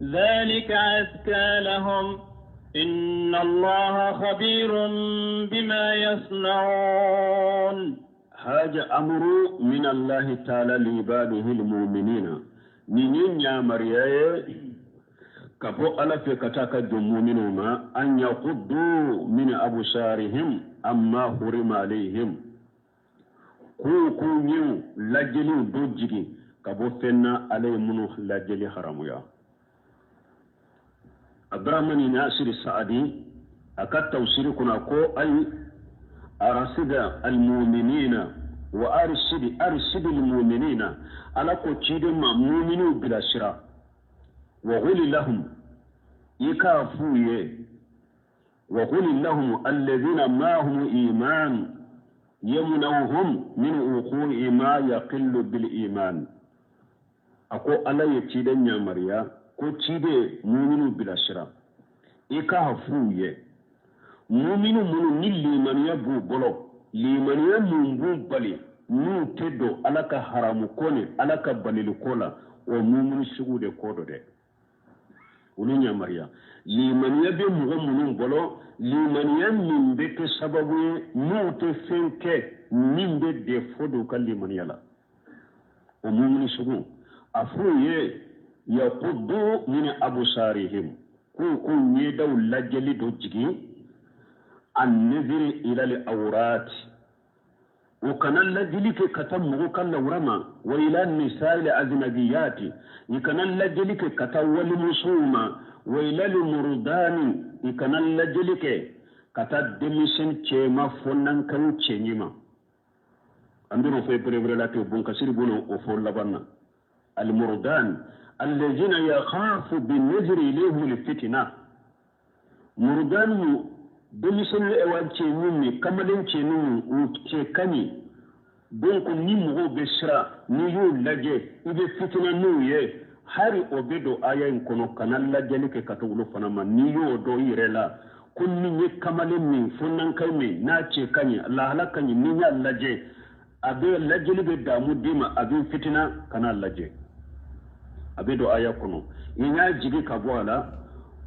ذلك أزكى لهم إن الله خبير بما يصنعون. هذا أمر من الله تعالى لعباده المؤمنين. Nin ye yamaruya ye ka bɔ Ala fɛ ka taa ka jɔn muminw ma، أن يغضوا من أبصارهم عما حرم عليهم, k'u k'u ɲɛw lajɛliw dɔ jigin. ka bɔ fɛn na Ala ye minnu lajɛli haramuya. Abdurahmani Nasiri Saadi a ka tafsiri kɔnɔ, a ko ayi arasida almuminina wa arsidi arsidi almuminina, Ala ko ciden ma muminiw bilasira, wa quli lahum, i k'a f'u ye, wa quli lahum alladhina ma'ahum iman yamna'uhum min wuqu'i ma yaqillu bil iman. A ko Ala ye ciden yamaruya ko ciden muminiw bilasira, i k'a f'u ye, muminu minnu ni limaniya b'u bolo, limaniya mun b'u bali n'u tɛ don Ala ka haramu ko ni Ala ka balili ko la, o muminu sugu de ko dɔ dɛ, olu yamaruya. Limaniya bɛ mɔgɔ minnu bolo, limaniya min bɛ kɛ sababu ye n'u tɛ fɛn kɛ min bɛ défaut don u ka limaniya la, o muminu sugu, a f'u ye yaquddu min absarihim, k'u k'u ɲɛdaw lajɛli dɔ jigin, an naziri ila al awrat, o kana lajɛli kɛ ka taa mɔgɔ ka lawura ma, wa ila nisa'i ajnabiyati, i kana lajɛli kɛ ka taa walimusow ma, wa ila murdani, i kana lajɛli kɛ ka taa denmisɛn cɛma fɔnankaw cɛɲi ma. An bɛn'o fɔ perepere la ten, Bunkasiri bolo o fɔ laban na. Almurdan allazina yakhafu bin nazri ilayhim alfitna, murdan mu denmisɛnnin ewa cɛɲi ni kamalen cɛɲi, u cɛ ka ɲi, donc ni mɔgɔw bɛ siran n'i y'u lajɛ i bɛ fitina n'u ye, hali o bɛ don aya in kɔnɔ, kana lajɛli kɛ ka to olu fana ma. N'i y'o dɔn i yɛrɛ la ko ni ye kamalen min fɔnankaw min n'a cɛ ka ɲi, lahala ka ɲi, ni y'a lajɛ a bɛ lajɛli bɛ damu d'i ma, a bɛ fitina, kana lajɛ, a bɛ don aya kɔnɔ. I y'a jigi ka bɔ a la,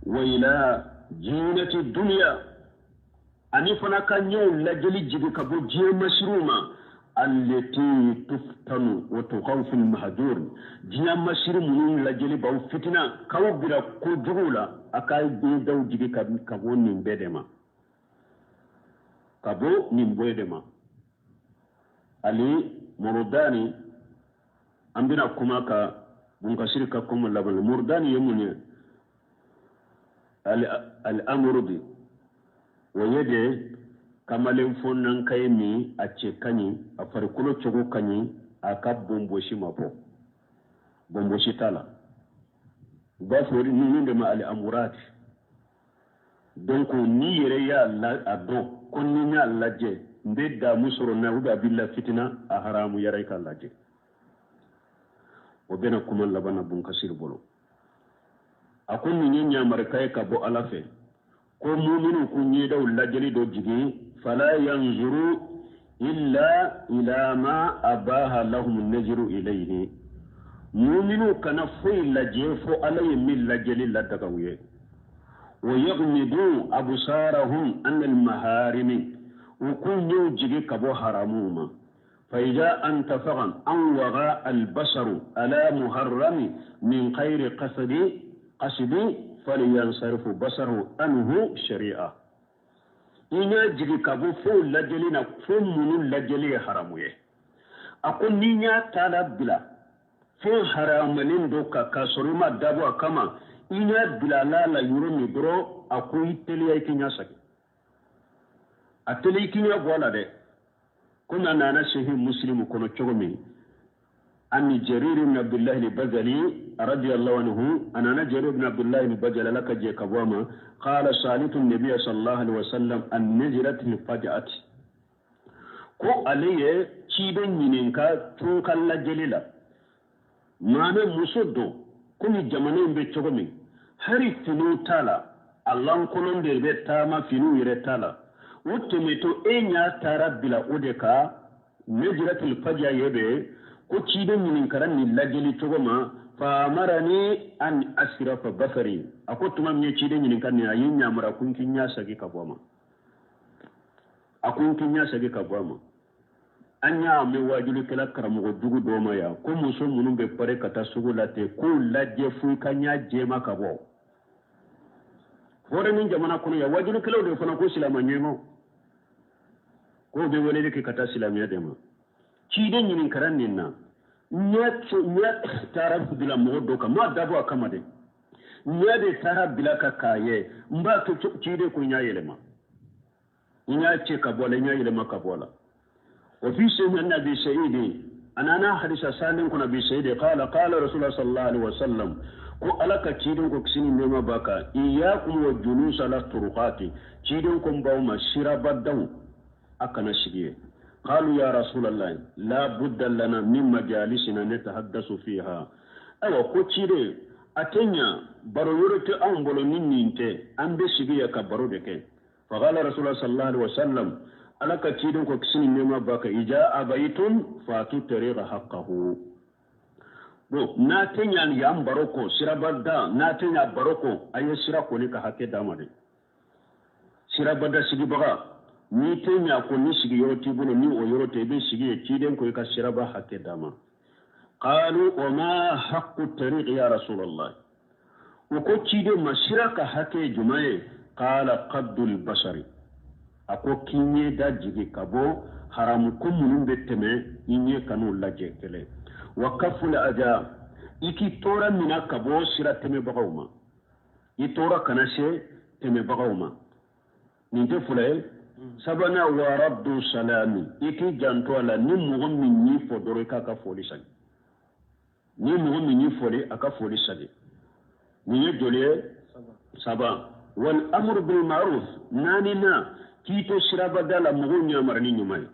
wa ila jinati duniya, ani fana ka ɲɛw lajɛli jigi ka bɔ diɲɛ masiriw ma, allati tuftanu wa tukhawfu al-mahjur, diɲɛ masiri minnu lajɛli b'aw fitina k'aw bila kojugu la, a ka ɲɛdaw jigi ka bɔ nin bɛɛ de ma, ka bɔ nin bɛɛ de ma. Ali murudani, an bɛna kuma ka Bunkasiri ka kuma laban. Murudani ye mun ye? Al-amurdi, o ye de kamalen fɔnanka ye min a cɛ ka ɲi, a farikolo cogo ka ɲi, a ka bonbosi ma bɔ, bonbosi t'a la, u b'a fɔ ninnu de ma al-amurat. Donc n'i yɛrɛ y'a la a dɔn ko ni n y'a lajɛ n bɛ damu sɔrɔ n na ou bien a b'i la fitina, a haramu yɛrɛ i k'a lajɛ. O bɛna kuma laban na Bunkasiri bolo. A ko nin ye ɲamarika ye ka bɔ Ala fɛ ko muminu k'u ɲɛdaw lajɛli dɔ jigin, fala yanzuru illa ila ma abaha lahum naziru ilayhi, muminu kana foyi lajɛ fo Ala ye min lajɛli ladaga u ye, wa yaghmidu absarahum an almaharimi, u k'u ɲɛw jigi ka bɔ haramuw ma. فإذا انتفغ أن وغى البصر على محرم من غير قصد فلينصرف بصره عنه شريعة. I ɲa jigi ka bɔ fo lajɛli na, fo minnu lajɛli ye haramu ye. A ko n'i y'a taala bila fɛn haramalen dɔ kan k'a sɔrɔ i ma dabɔ a kama, i ɲa bila la la yɔrɔ min dɔrɔn, a ko i teliya i k'i ɲa sagi, a teliya i k'i ɲa bɔ a la dɛ. Komi a nana Sahih Muslimu kɔnɔ cogo min, an Jarir ibn Abdullah al-Bajali radiyallahu anhu, anana Jarir ibn Abdullah al-Bajali, ala ka jɛ ka bɔ a ma, qala salitu nabiyya sallallahu alaihi wasallam an najrat al-faj'ati, ko ale ye ciden ɲininka tun ka lajɛli la, maana muso don, komi jamana in bɛ cogo min, hali finiw t'a la, a lankolon de bɛ taama, finiw yɛrɛ t'a la, o tɛmɛtɔ e ɲa taara bila o de kan, najratul faj'a ye bɛ ko ciden ɲininkara nin lajɛli cogo ma, fa amarani an asrafa basari, a ko tuma min ye ciden ɲininka nin, a ye ɲamara ko n k'i ɲa sagi ka bɔ a ma, a ko n k'i ɲa sagi ka bɔ a ma. An y'a mɛn wajulikɛla karamɔgɔ jugu dɔw ma yan ko muso minnu bɛ pare ka taa sugu la ten, k'u lajɛ fo i ka ɲa jɛma ka bɔ fɔra ni jamana kɔnɔ yan, wajulikɛlaw de fana ko silamɛ ɲɛmaaw k'o bɛ weleli kɛ ka taa silamɛya de ma. Ciden ɲininkara nin na. Ɲɛ taara bila mɔgɔ dɔ kan, n m'a dabɔ a kama dɛ, ɲɛ de taara bila ka k'a ye, n b'a kɛ ciden ko n y'a yɛlɛma, n y'a cɛ ka bɔ a la, n y'a yɛlɛma ka bɔ a la. Wa fi sahihi Abi Sa'id, a nana hadisa salen kɔnɔ Abi Sa'id qala qala Rasulullah sallallahu alaihi wasallam, ko Ala ka ciden ko kisi ni nɛɛma b'a kan, iyyakum wa julus ala turuqati, ciden ko n b'aw ma sirabadaw a kana sigi yen. Qalu ya Rasulallah la budda lana min majalisina natahaddasu fiha. Ayiwa ko ciden, a tɛ ɲa, baro yɔrɔ tɛ anw bolo ni nin tɛ, an bɛ sigi yan ka baro de kɛ. Faqala Rasulullah sallallahu alaihi wasallam, Ala ka ciden ko kisi ni nɛɛma b'a kan, ija abaytum fatu tariqa haqqahu. Bon, n'a tɛ ɲa yan baro kɔ, sirabada n'a tɛ ɲa baro kɔ, a ye sira kɔni ka hakɛ d'a ma dɛ. Sirabada sigibaga, n'i tɛ ɲa ko ni sigiyɔrɔ t'i bolo, ni o yɔrɔ tɛ, i bɛ sigi yen, ciden ko i ka siraba hakɛ d'a ma. Qalu wa ma haqqu tariq ya Rasulallah, o ko ciden ma sira ka hakɛ ye jumɛn ye? Qala qaddul basari, a ko k'i ɲɛ da jigi ka bɔ haramu ko minnu bɛ tɛmɛ i ɲɛ kan'o lajɛ kɛlɛ. Wa kaful aja, i k'i tɔɔrɔ mina ka bɔ sira tɛmɛbagaw ma, i tɔɔrɔ kana se tɛmɛbagaw ma. Nin tɛ fila ye. Sabanan, wa raddu salami, i k'i janto a la, ni mɔgɔ min y'i fɔ dɔrɔn i k'a ka foli sagi, ni mɔgɔ min y'i foli a ka foli sagi. Nin ye joli ye? Saba. Wal amru bil ma'ruf, naaninan, k'i to sirabada la mɔgɔw yamari ni ɲuman ye.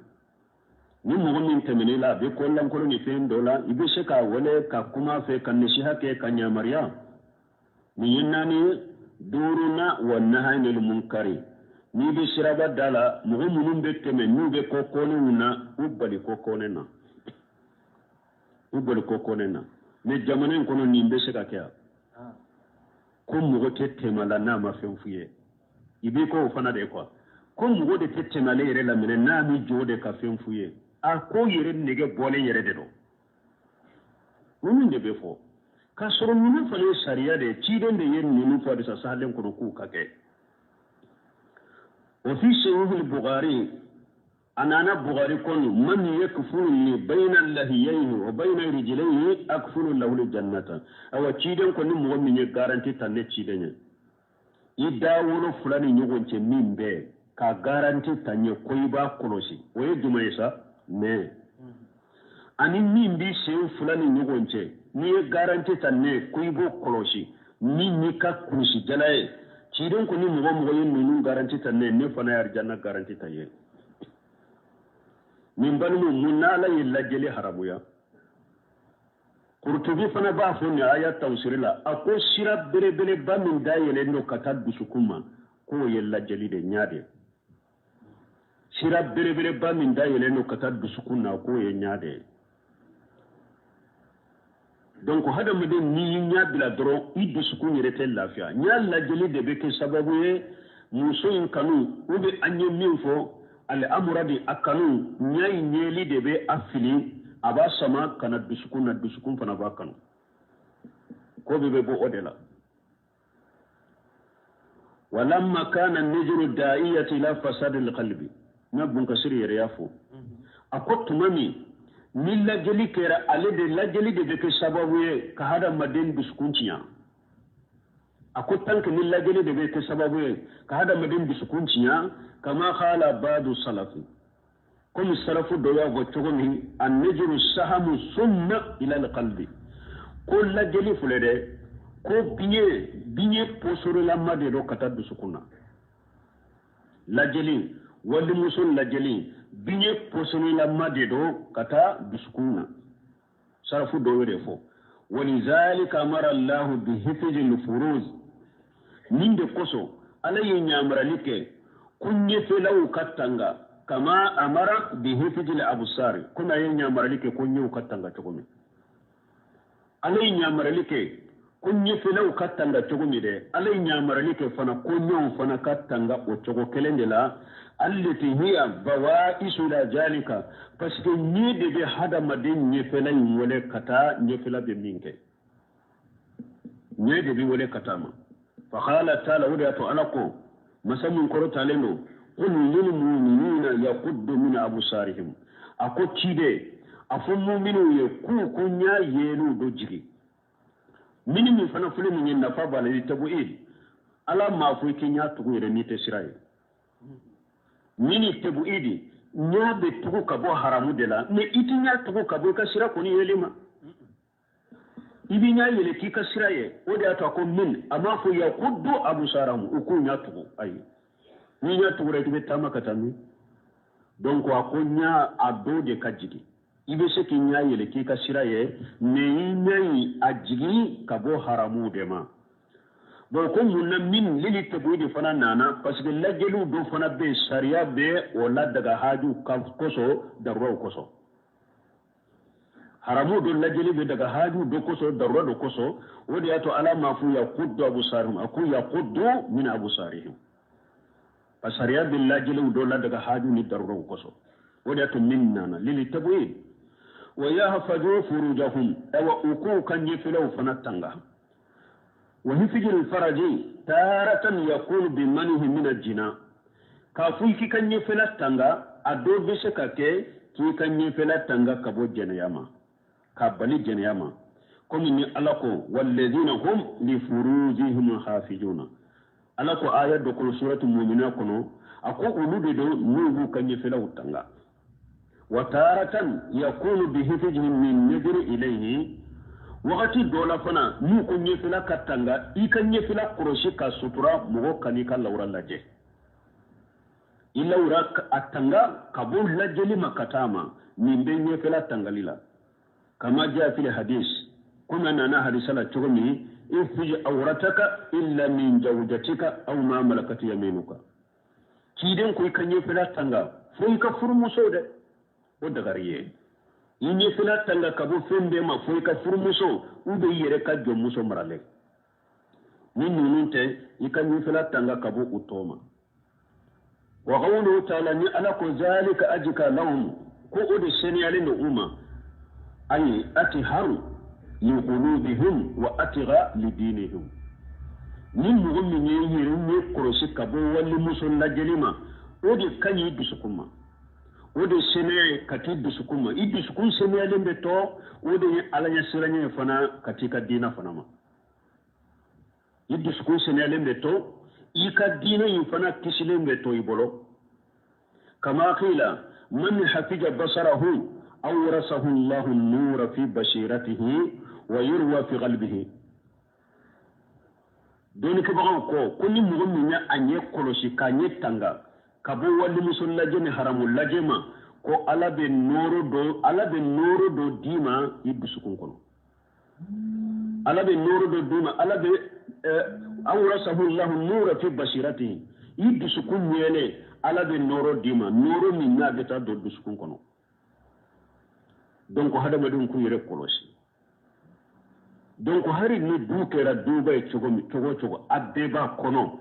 Ni mɔgɔ min tɛmɛn'i la, a bɛ ko lankolon ni fɛn dɔ la, i bɛ se k'a wele ka kuma fɛ, ka nasiha kɛ, ka yamaruya. Nin ye naani ye. Duurunan, wa nahayi anil munkari, n'i bɛ siraba da la, mɔgɔ minnu bɛ tɛmɛ n'u bɛ ko kɔnɛw na, u bali ko kɔnɛ na, u bali ko kɔnɛ na. Mais jamana in kɔnɔ nin bɛ se ka kɛ yan ko mɔgɔ tɛ tɛmɛ la n'a ma fɛn f'u ye, i b'i ko o fana de quoi, ko mɔgɔ de tɛ tɛmɛ ale yɛrɛ la minɛ n'a mi jɔ de ka fɛn f'u ye, a ko yɛrɛ nege bɔlen yɛrɛ de don. Ninnu de bɛ fɔ k'a sɔrɔ ninnu fana ye sariya de ye, ciden de ye ninnu fɔ hadisa sahalen kɔnɔ k'u ka kɛ. Wa fi sahih al-Bukhari, a nana Bukhari kɔnɔ, man yakfuluni bayna lahiyayhi wa bayna rijlayhi akfulu lahu jannata. Awa ciden ko ni mɔgɔ min ye garanti ta ne ciden ye, i da wolo fila ni ɲɔgɔn cɛ min bɛ ka garanti ta n ye ko i b'a kɔlɔsi, o ye jumɛn ye sa? Nɛ ani min b'i sen fila ni ɲɔgɔn cɛ, n'i ye garanti ta ne ko i b'o kɔlɔsi, min n'i ka kurusi jala ye, ciden ko ni mɔgɔ mɔgɔ ye ninnu garanti ta ne, ne fana ye arijanna garanti ta ye. Nin balimaw, mun n'Ala ye lajɛli haramuya? Kurutubi fana b'a fɔ nin aya tafsiri la, a ko sira belebeleba min dayɛlɛn don ka taa dusukun ma, k'o ye lajɛli de ɲa de. Sira belebeleba min dayɛlɛn don ka taa dusukun na, k'o ye ɲa de ye. Donc hadamaden n'i y'i ɲɛ bila dɔrɔn, i dusukun yɛrɛ tɛ lafiya. Ɲɛ lajɛli de bɛ kɛ sababu ye muso in kanu, ou bien an ye min fɔ ale amuradi a kanu, ɲɛ in ɲɛli de bɛ a fili, a b'a sama ka na dusukun na, dusukun fana b'a kanu. Ko bɛɛ bɛ bɔ o de la. Walamma kana nijru da'iyati ila fasadi alqalbi, n'a Bunkasiri yɛrɛ y'a fɔ, a ko tuma min ni lajɛli kɛra, ale de lajɛli de bɛ kɛ sababu ye ka hadamaden dusukun tiɲɛ. A ko tant que ni lajɛli de bɛ kɛ sababu ye ka hadamaden dusukun tiɲɛ, kama qala ba'du salafi, komi salafu dɔ y'a fɔ cogo min, an-nijru sahamu summa ila al-qalbi, ko lajɛli filɛ dɛ, ko biɲɛ posorolama de don ka taa dusukun na. Lajɛli, walimuso lajɛli, biɲɛ posorolama de don ka taa dusukun na. Salafu dɔ y'o de fɔ. Walizalika amara Allahu bi hifzil furuj, nin de kosɔn Ala ye ɲamarali kɛ ko ɲɛfɛlaw ka tanga, kama amara bi hifzil absari, komi a ye ɲamarali kɛ ko ɲɛw ka tanga cogo min. Ala ye ɲamarali kɛ ko ɲɛfɛlaw ka tanga cogo min dɛ, Ala ye ɲamarali kɛ fana ko ɲɛw fana ka tanga o cogo kelen de la. Allati hiya bawaisu ila zalika, parce que ɲɛ de bɛ hadamaden ɲɛfɛla in wele ka taa ɲɛfɛla bɛ min kɛ, ɲɛ de bɛ wele ka taa ma. Fa qala ta'ala, o de y'a to Ala ko masa min kɔrɔtalen don, qul lil mu'minina yaquddu min absarihim, a ko ciden A fɔ muminw ye k'u ko ɲa yeeliw dɔ jigi. Mini min fana filɛ nin ye nafa b'a la i tabu'id. Ala m'a fɔ i k'i ɲa tugu yɛrɛ n'i tɛ sira ye. Mini tabu'idi ɲa bɛ tugu ka bɔ haramu de la, mais i tɛ ɲa tugu ka bɔ i ka sira kɔni yeli ma. I b'i ɲa yɛlɛ k'i ka sira ye, o de y'a to a ko min a m'a fɔ yakuddu abusarahum u k'u ɲa tugu, ayi. N'i ɲa tugura i bɛ taama ka taa min. Donc a ko ɲa a dɔ de ka jigin. I bɛ se k'i ɲa yɛlɛ k'i ka sira ye, mais i ɲa in a jigin ka bɔ haramu de ma. Bon ko mun na min lili tabu'idi fana nana, parce que lajɛliw dɔ fana bɛ yen, sariya bɛ o ladaga hajuw kosɔn, daruraw kosɔn. Haramu dɔ lajɛli bɛ daga hajuw dɔ kosɔn, darura dɔ kosɔn. O de y'a to Ala m'a fɔ yakuddu abusarihum, a ko yakuddu min abusarihim. A sariya bɛ lajɛliw dɔ ladaga haju ni daruraw kosɔn. O de y'a to min nana lili tabu'id. Wa yahfazu furujahum, awa u k'u ka ɲɛfɛlaw fana tanga. Wa hifzul faraji taratan yakunu bi manihi min al-jina. K'a fɔ i k'i ka ɲɛfɛla tanga, a dɔ bɛ se ka kɛ k'i ka ɲɛfɛla tanga ka bɔ jɛnɛya ma, k'a bali jɛnɛya ma. Komi ni Ala ko walladhina hum li furujihim hafizuna. Ala ko aya dɔ kɔnɔ suratu mumina kɔnɔ, a ko olu de don n'u b'u ka ɲɛfɛlaw tanga. Wa taratan yakunu bi hifzihim min nadri ilayhi. Wagati dɔ la fana n'u ko ɲɛfɛla ka tanga, i ka ɲɛfɛla kɔlɔsi ka sutura, mɔgɔ kan'i ka lawura lajɛ. I lawura a tanga ka bɔ lajɛli ma ka taa ma, nin bɛ ɲɛfɛla tangali la. Kama jaa fil hadis, komi a nana hadisa la cogo min, ihfij awrataka illa min jawjatika aw ma malakat yaminuka. Ciden ko i ka ɲɛfɛla tanga fo i ka furumuso dɛ, o dagari ye. I ɲɛfɛla tanga ka bɔ fɛn bɛɛ ma fo i ka furumuso ou bien i yɛrɛ ka jɔnmuso maralen. Ni ninnu tɛ, i ka ɲɛfɛla tanga ka bɔ u tɔ ma. Wa qawluhu ta'ala, ni Ala ko zalika ajka lahum, ko o de seniyalen don u ma. Ayi atharu li qulubihim wa atgha li dinihim. Ni mɔgɔ min ye yɛrɛ ɲɛ kɔlɔsi ka bɔ walimuso lajɛli ma, o de ka ɲi i dusukun ma. O de seniya ye ka t'i dusukun ma. I dusukun seniyalen bɛ to, o de ye Ala ɲɛsiranɲɛ ye fana ka t'i ka diinɛ fana ma. I dusukun seniyalen bɛ to, i ka diinɛ in fana kisilen bɛ to i bolo. Kama qila man hafija basarahu awrasahu Allahu an-nura fi basiratihi wa yurwa fi qalbihi. Dɔnnikɛbagaw ko ni mɔgɔ min ye a ɲɛ kɔlɔsi k'a ɲɛ tanga ka bɔ walimuso lajɛ ni haramu lajɛ ma, ko Ala bɛ nɔɔrɔ dɔ d'i ma i dusukun kɔnɔ. Ala bɛ nɔɔrɔ dɔ d'i ma, Ala bɛ awrasahu Allahu nura fi basiratihi, i dusukun ɲɛlen Ala bɛ nɔɔrɔ d'i ma, nɔɔrɔ min n'a bɛ taa don dusukun kɔnɔ. Donc hadamadenw k'u yɛrɛ kɔlɔsi. Donc hari ni du kɛra duba ye cogo min, cogo o cogo, a bɛɛ b'a kɔnɔ.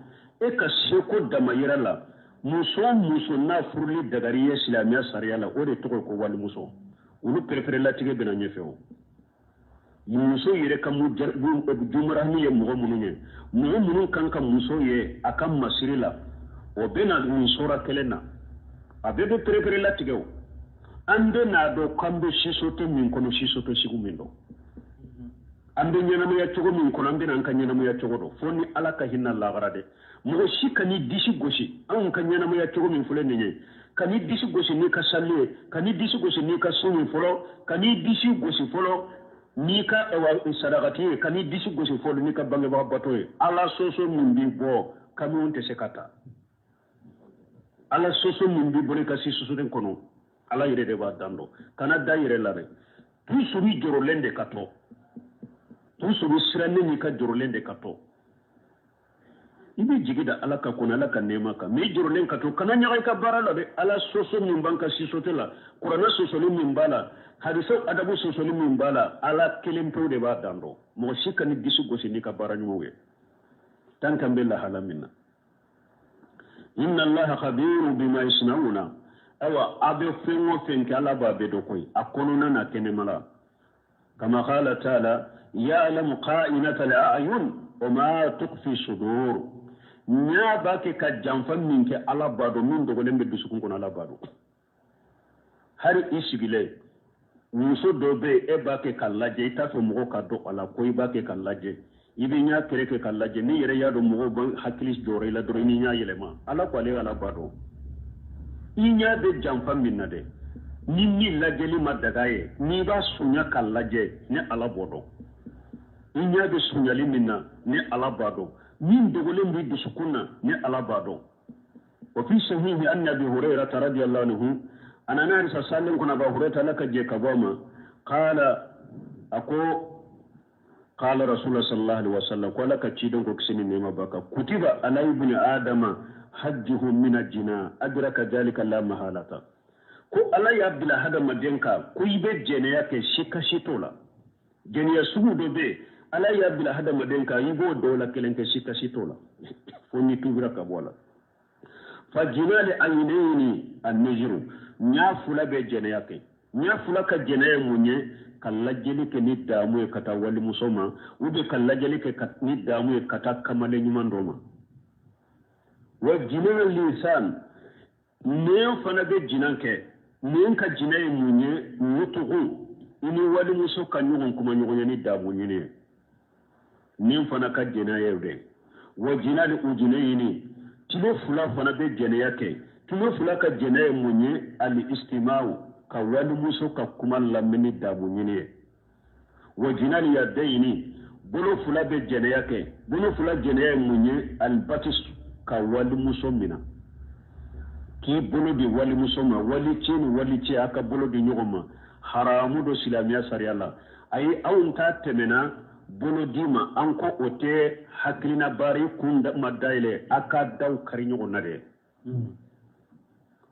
E ka seko damayira la, muso o muso n'a furuli dagari ye silamɛya sariya la, o de tɔgɔ ye ko walimuso. Olu pereperelatigɛ bɛna ɲɛfɛ o. Muso yɛrɛ ka jumarahami ye mɔgɔ minnu ye, mɔgɔ minnu kan ka muso ye a ka masiri la, o bɛna nin sora kelen na. A bɛɛ bɛ pereperelatigɛ o. An bɛ n'a dɔn k'an bɛ sisote min kɔnɔ, sisote sugu min dɔn. An bɛ ɲɛnamaya cogo min kɔnɔ, an bɛna an ka ɲɛnamaya cogo dɔn. Fo ni Ala ka hinɛ lahara dɛ. Mɔgɔ si kan'i disi gosi anw ka ɲɛnamaya cogo min filɛ nin ye, kan'i disi gosi n'i ka sali ye, kan'i disi gosi n'i ka sun ye fɔlɔ, kan'i disi gosi fɔlɔ n'i ka sarakati ye, kan'i disi gosi fɔlɔ n'i ka bangebaga bato ye. Ala sɔsɔ min b'i bɔ, kamiw tɛ se ka taa. Ala sɔsɔ min b'i bolo i ka si sosoden kɔnɔ, Ala yɛrɛ de b'a dan dɔn. Kana da yɛrɛ la dɛ. Toujours i jɔrɔlen de ka to. Toujours sirannen n'i ka jɔrɔlen de ka to. I bɛ jigi da Ala ka kɔnɔ, Ala ka nɛɛma kan. Mais i jɔrɔlen ka to, kana ɲaga i ka baara la dɛ. Ala sɔsɔ min b'an ka sisote la, kuranɛ sɔsɔli min b'a la, hadisaw adabu sɔsɔli min b'a la, Ala kelen pewu de b'a dan dɔn. Mɔgɔ si kan'i disi gosi n'i ka baara ɲumanw ye. Tant qu'an bɛ lahala min na. Inna Allaha khabirun bima yasnauna. Ayiwa, a bɛ fɛn o fɛn kɛ, Ala b'a bɛɛ dɔn koyi, a kɔnɔna n'a kɛnɛma la. Kama qala ta'ala, ya'lamu kha'inata al-a'yun wa ma tukhfi sudur. Ɲa b'a kɛ ka janfa min kɛ, Ala b'a dɔn, min dogolen bɛ dusukun kɔnɔ, Ala b'a dɔn. Hari i sigilen, Muso dɔ bɛ yen, e b'a kɛ ka lajɛ, i t'a fɛ mɔgɔ ka dɔn a la ko i b'a kɛ ka lajɛ. I bɛ ɲɛ kɛrɛ kɛ ka lajɛ, n'i yɛrɛ y'a dɔn mɔgɔw bɛ hakili jɔrɔ i la dɔrɔn, i ni ɲɛ yɛlɛma. Ala ko ale Ala b'a dɔn i ɲɛ bɛ janfa min na dɛ. Ni min lajɛli ma daga ye, n'i b'a sunya ka lajɛ, ne Ala b'o dɔn. I ɲɛ bɛ sunyali min na, ne Ala b'a dɔn. Min dogolen b'i dusukun na, ne Ala b'a dɔn. Wa fi sahihi an Abi Hurairata radiyallahu anhu, a nana hadisa salen kɔnɔ, Aba Hurairata, Ala ka jɛ ka bɔ a ma, qala, a ko qala Rasulullah sallallahu alaihi wasallam, ko Ala ka ciden ko kisi ni nɛɛma b'a kan, kutiba ala ibni adama hajjuhu min ajina adraka dhalika la mahalata. Ko Ala y'a bila hadamaden kan ko i bɛ jɛnɛya kɛ, sika si t'o la. Jɛnɛya sugu dɔ bɛ yen, Ala y'a bila hadamaden kan i b'o dɔw la kelen kɛ, sika si t'o la, fo n'i tubira ka bɔ a la. Fa jinali ayinayini annijiru, ɲa fila bɛ jɛnɛya kɛ. Ɲa fila ka jɛnɛya ye mun ye? Ka lajɛli kɛ ni daamu ye ka taa walimuso ma, ou bien ka lajɛli kɛ ni daamu ye ka taa kamalen ɲuman dɔ ma. Wa jina lisan, nɛn fana bɛ jina kɛ. Nɛn ka jina ye mun ye? Nutugu, i ni walimuso ka ɲɔgɔn kuma ɲɔgɔn ye ni daamu ɲini ye. Nɛn fana ka jɛnɛya ye o de. Wa jina li ujunayini, tulo fila fana bɛ jɛnɛya kɛ. Tulo fila ka jɛnɛya ye mun ye? Al istimaw, ka walimuso ka kuma lamɛn ni daamu ɲini ye. Wa jina li yadayini, bolo fila bɛ jɛnɛya kɛ. Bolo fila jɛnɛya ye mun ye? Al batis, ka walimuso minɛ, k'i bolo di walimuso ma, walicɛ ni walicɛ a ka bolo di ɲɔgɔn ma, haramu don silamɛya sariya la. Ayi, anw ta tɛmɛna bolo di ma, an ko o tɛ hakilina baara, i kun ma dayɛlɛ, a ka daw kari ɲɔgɔn na dɛ,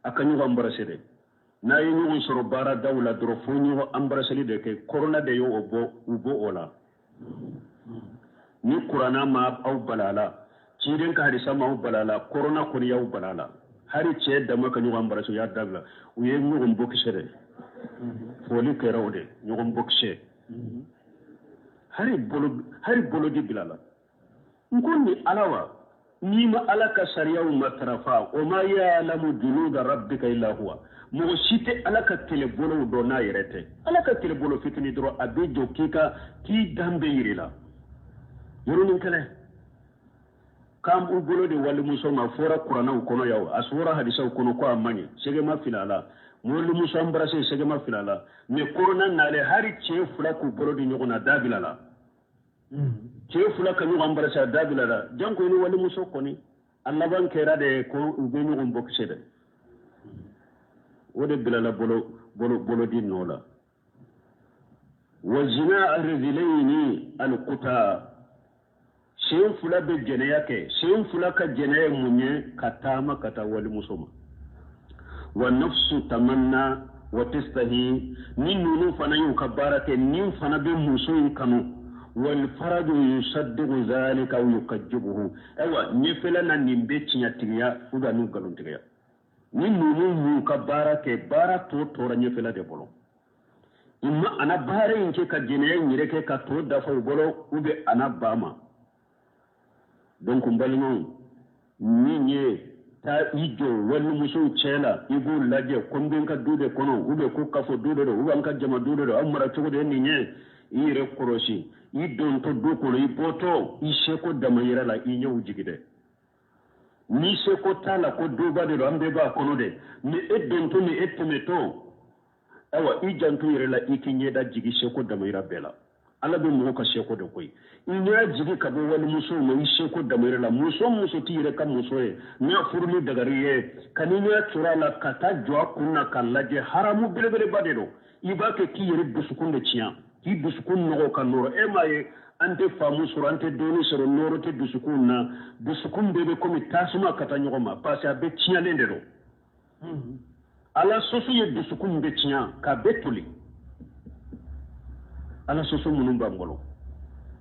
a ka ɲɔgɔn embrasser dɛ. N'a ye ɲɔgɔn sɔrɔ baara daw la dɔrɔn, fo ɲɔgɔn embrasseli de kɛ. Korona de y'o bɔ, u bɔ o la. Ni kuranna ma aw bala a la, ciden ka hadisa ma aw bala a la, korona kɔni y'aw bala a la. Hali cɛ dama ka ɲɔgɔn embrasser, u y'a dabila, u ye ɲɔgɔn bɔkisɛ dɛ. Foli kɛra o de, ɲɔgɔn bɔkisɛ. Hari bolo di bila la. N ko ni Ala wa, n'i ma Ala ka sariyaw matarafa, o ma ya'lamu junuda rabbika illa huwa. Mɔgɔ si tɛ Ala ka kɛlɛbolow dɔn n'a yɛrɛ tɛ. Ala ka kɛlɛbolo fitini dɔrɔn, a bɛ jɔ k'i ka k'i danbe yir'i la. Yɔrɔnin kɛlɛ k'an b'u bolo di walimuso ma, fɔra kuranɛw kɔnɔ yan, a fɔra hadisaw kɔnɔ ko a man ɲi, sɛgɛma fili a la. Walimuso embrasser, sɛgɛma fili a la. Mais korona nalen, hali cɛ fila k'u bolo di ɲɔgɔn na, da bila la. Cɛ fila ka ɲɔgɔn embrasser, a da bila la. Janko ni walimuso kɔni, a laban kɛra de ko u bɛ ɲɔgɔn bɔkisɛ dɛ. O de bilala bolo bolo bolo di nɔ la. Wa zina arzilayni alquta, sen fila bɛ jɛnɛya kɛ. Sen fila ka jɛnɛya ye mun ye? Ka taama ka taa walimuso ma. Wa nafsu tamanna wa tastahi, ni ninnu fana y'u ka baara kɛ, ni fana bɛ muso in kanu. Wal faraju yusaddiqu zalika aw yukazzibuhu. Ayiwa, ɲɛfɛla na nin bɛ tiɲɛtigiya ou bien n'u nkalontigiya. Ni ninnu y'u ka baara kɛ, baara tɔ tora ɲɛfɛla de bolo. Imma ana baara in kɛ ka jɛnɛya in yɛrɛ kɛ ka tɔ dafa u bolo, ou bien ana ba ma. Donc n balimaw, min ye taa i jɔ walimusow cɛ la, i b'u lajɛ ko n bɛ n ka du de kɔnɔ, ou bien ko kafo du de don, ou bien an ka jama du de don, aw mara cogo de ye nin ye. I yɛrɛ kɔlɔsi, i dontɔ du kɔnɔ, i bɔtɔ, i seko dama yɛrɛ la, i ɲɛw jigi dɛ. Ni seko t'a la ko duba de don, an bɛɛ b'a kɔnɔ dɛ, mais e dontɔ ni e tɛmɛtɔ, ayiwa, i janto yɛrɛ la, i k'i ɲɛda jigi seko dama yira bɛɛ la. Ala bɛ mɔgɔ ka seko de koyi. I ɲɛ jigi ka bɔ walimusow ma, i seko dama yɛrɛ la. Muso muso t'i yɛrɛ ka muso ye, n'a furuli dagari ye, ka n'i ɲɛ tora a la ka taa jɔ a kun na k'a lajɛ, haramu belebeleba de don. I b'a kɛ k'i yɛrɛ dusukun de tiɲɛ, k'i dusukun nɔgɔ ka nɔrɔ. E m'a ye, an tɛ faamu sɔrɔ, an tɛ dɔɔni sɔrɔ, nɔrɔ tɛ dusukun na. Dusukun bɛɛ bɛ komi tasuma ka taa ɲɔgɔn ma, parce que a bɛ tiɲɛlen de don. Ala sɔsɔ ye dusukun bɛ tiɲɛ k'a bɛɛ toli. Ala sɔsɔ minnu b'an bolo.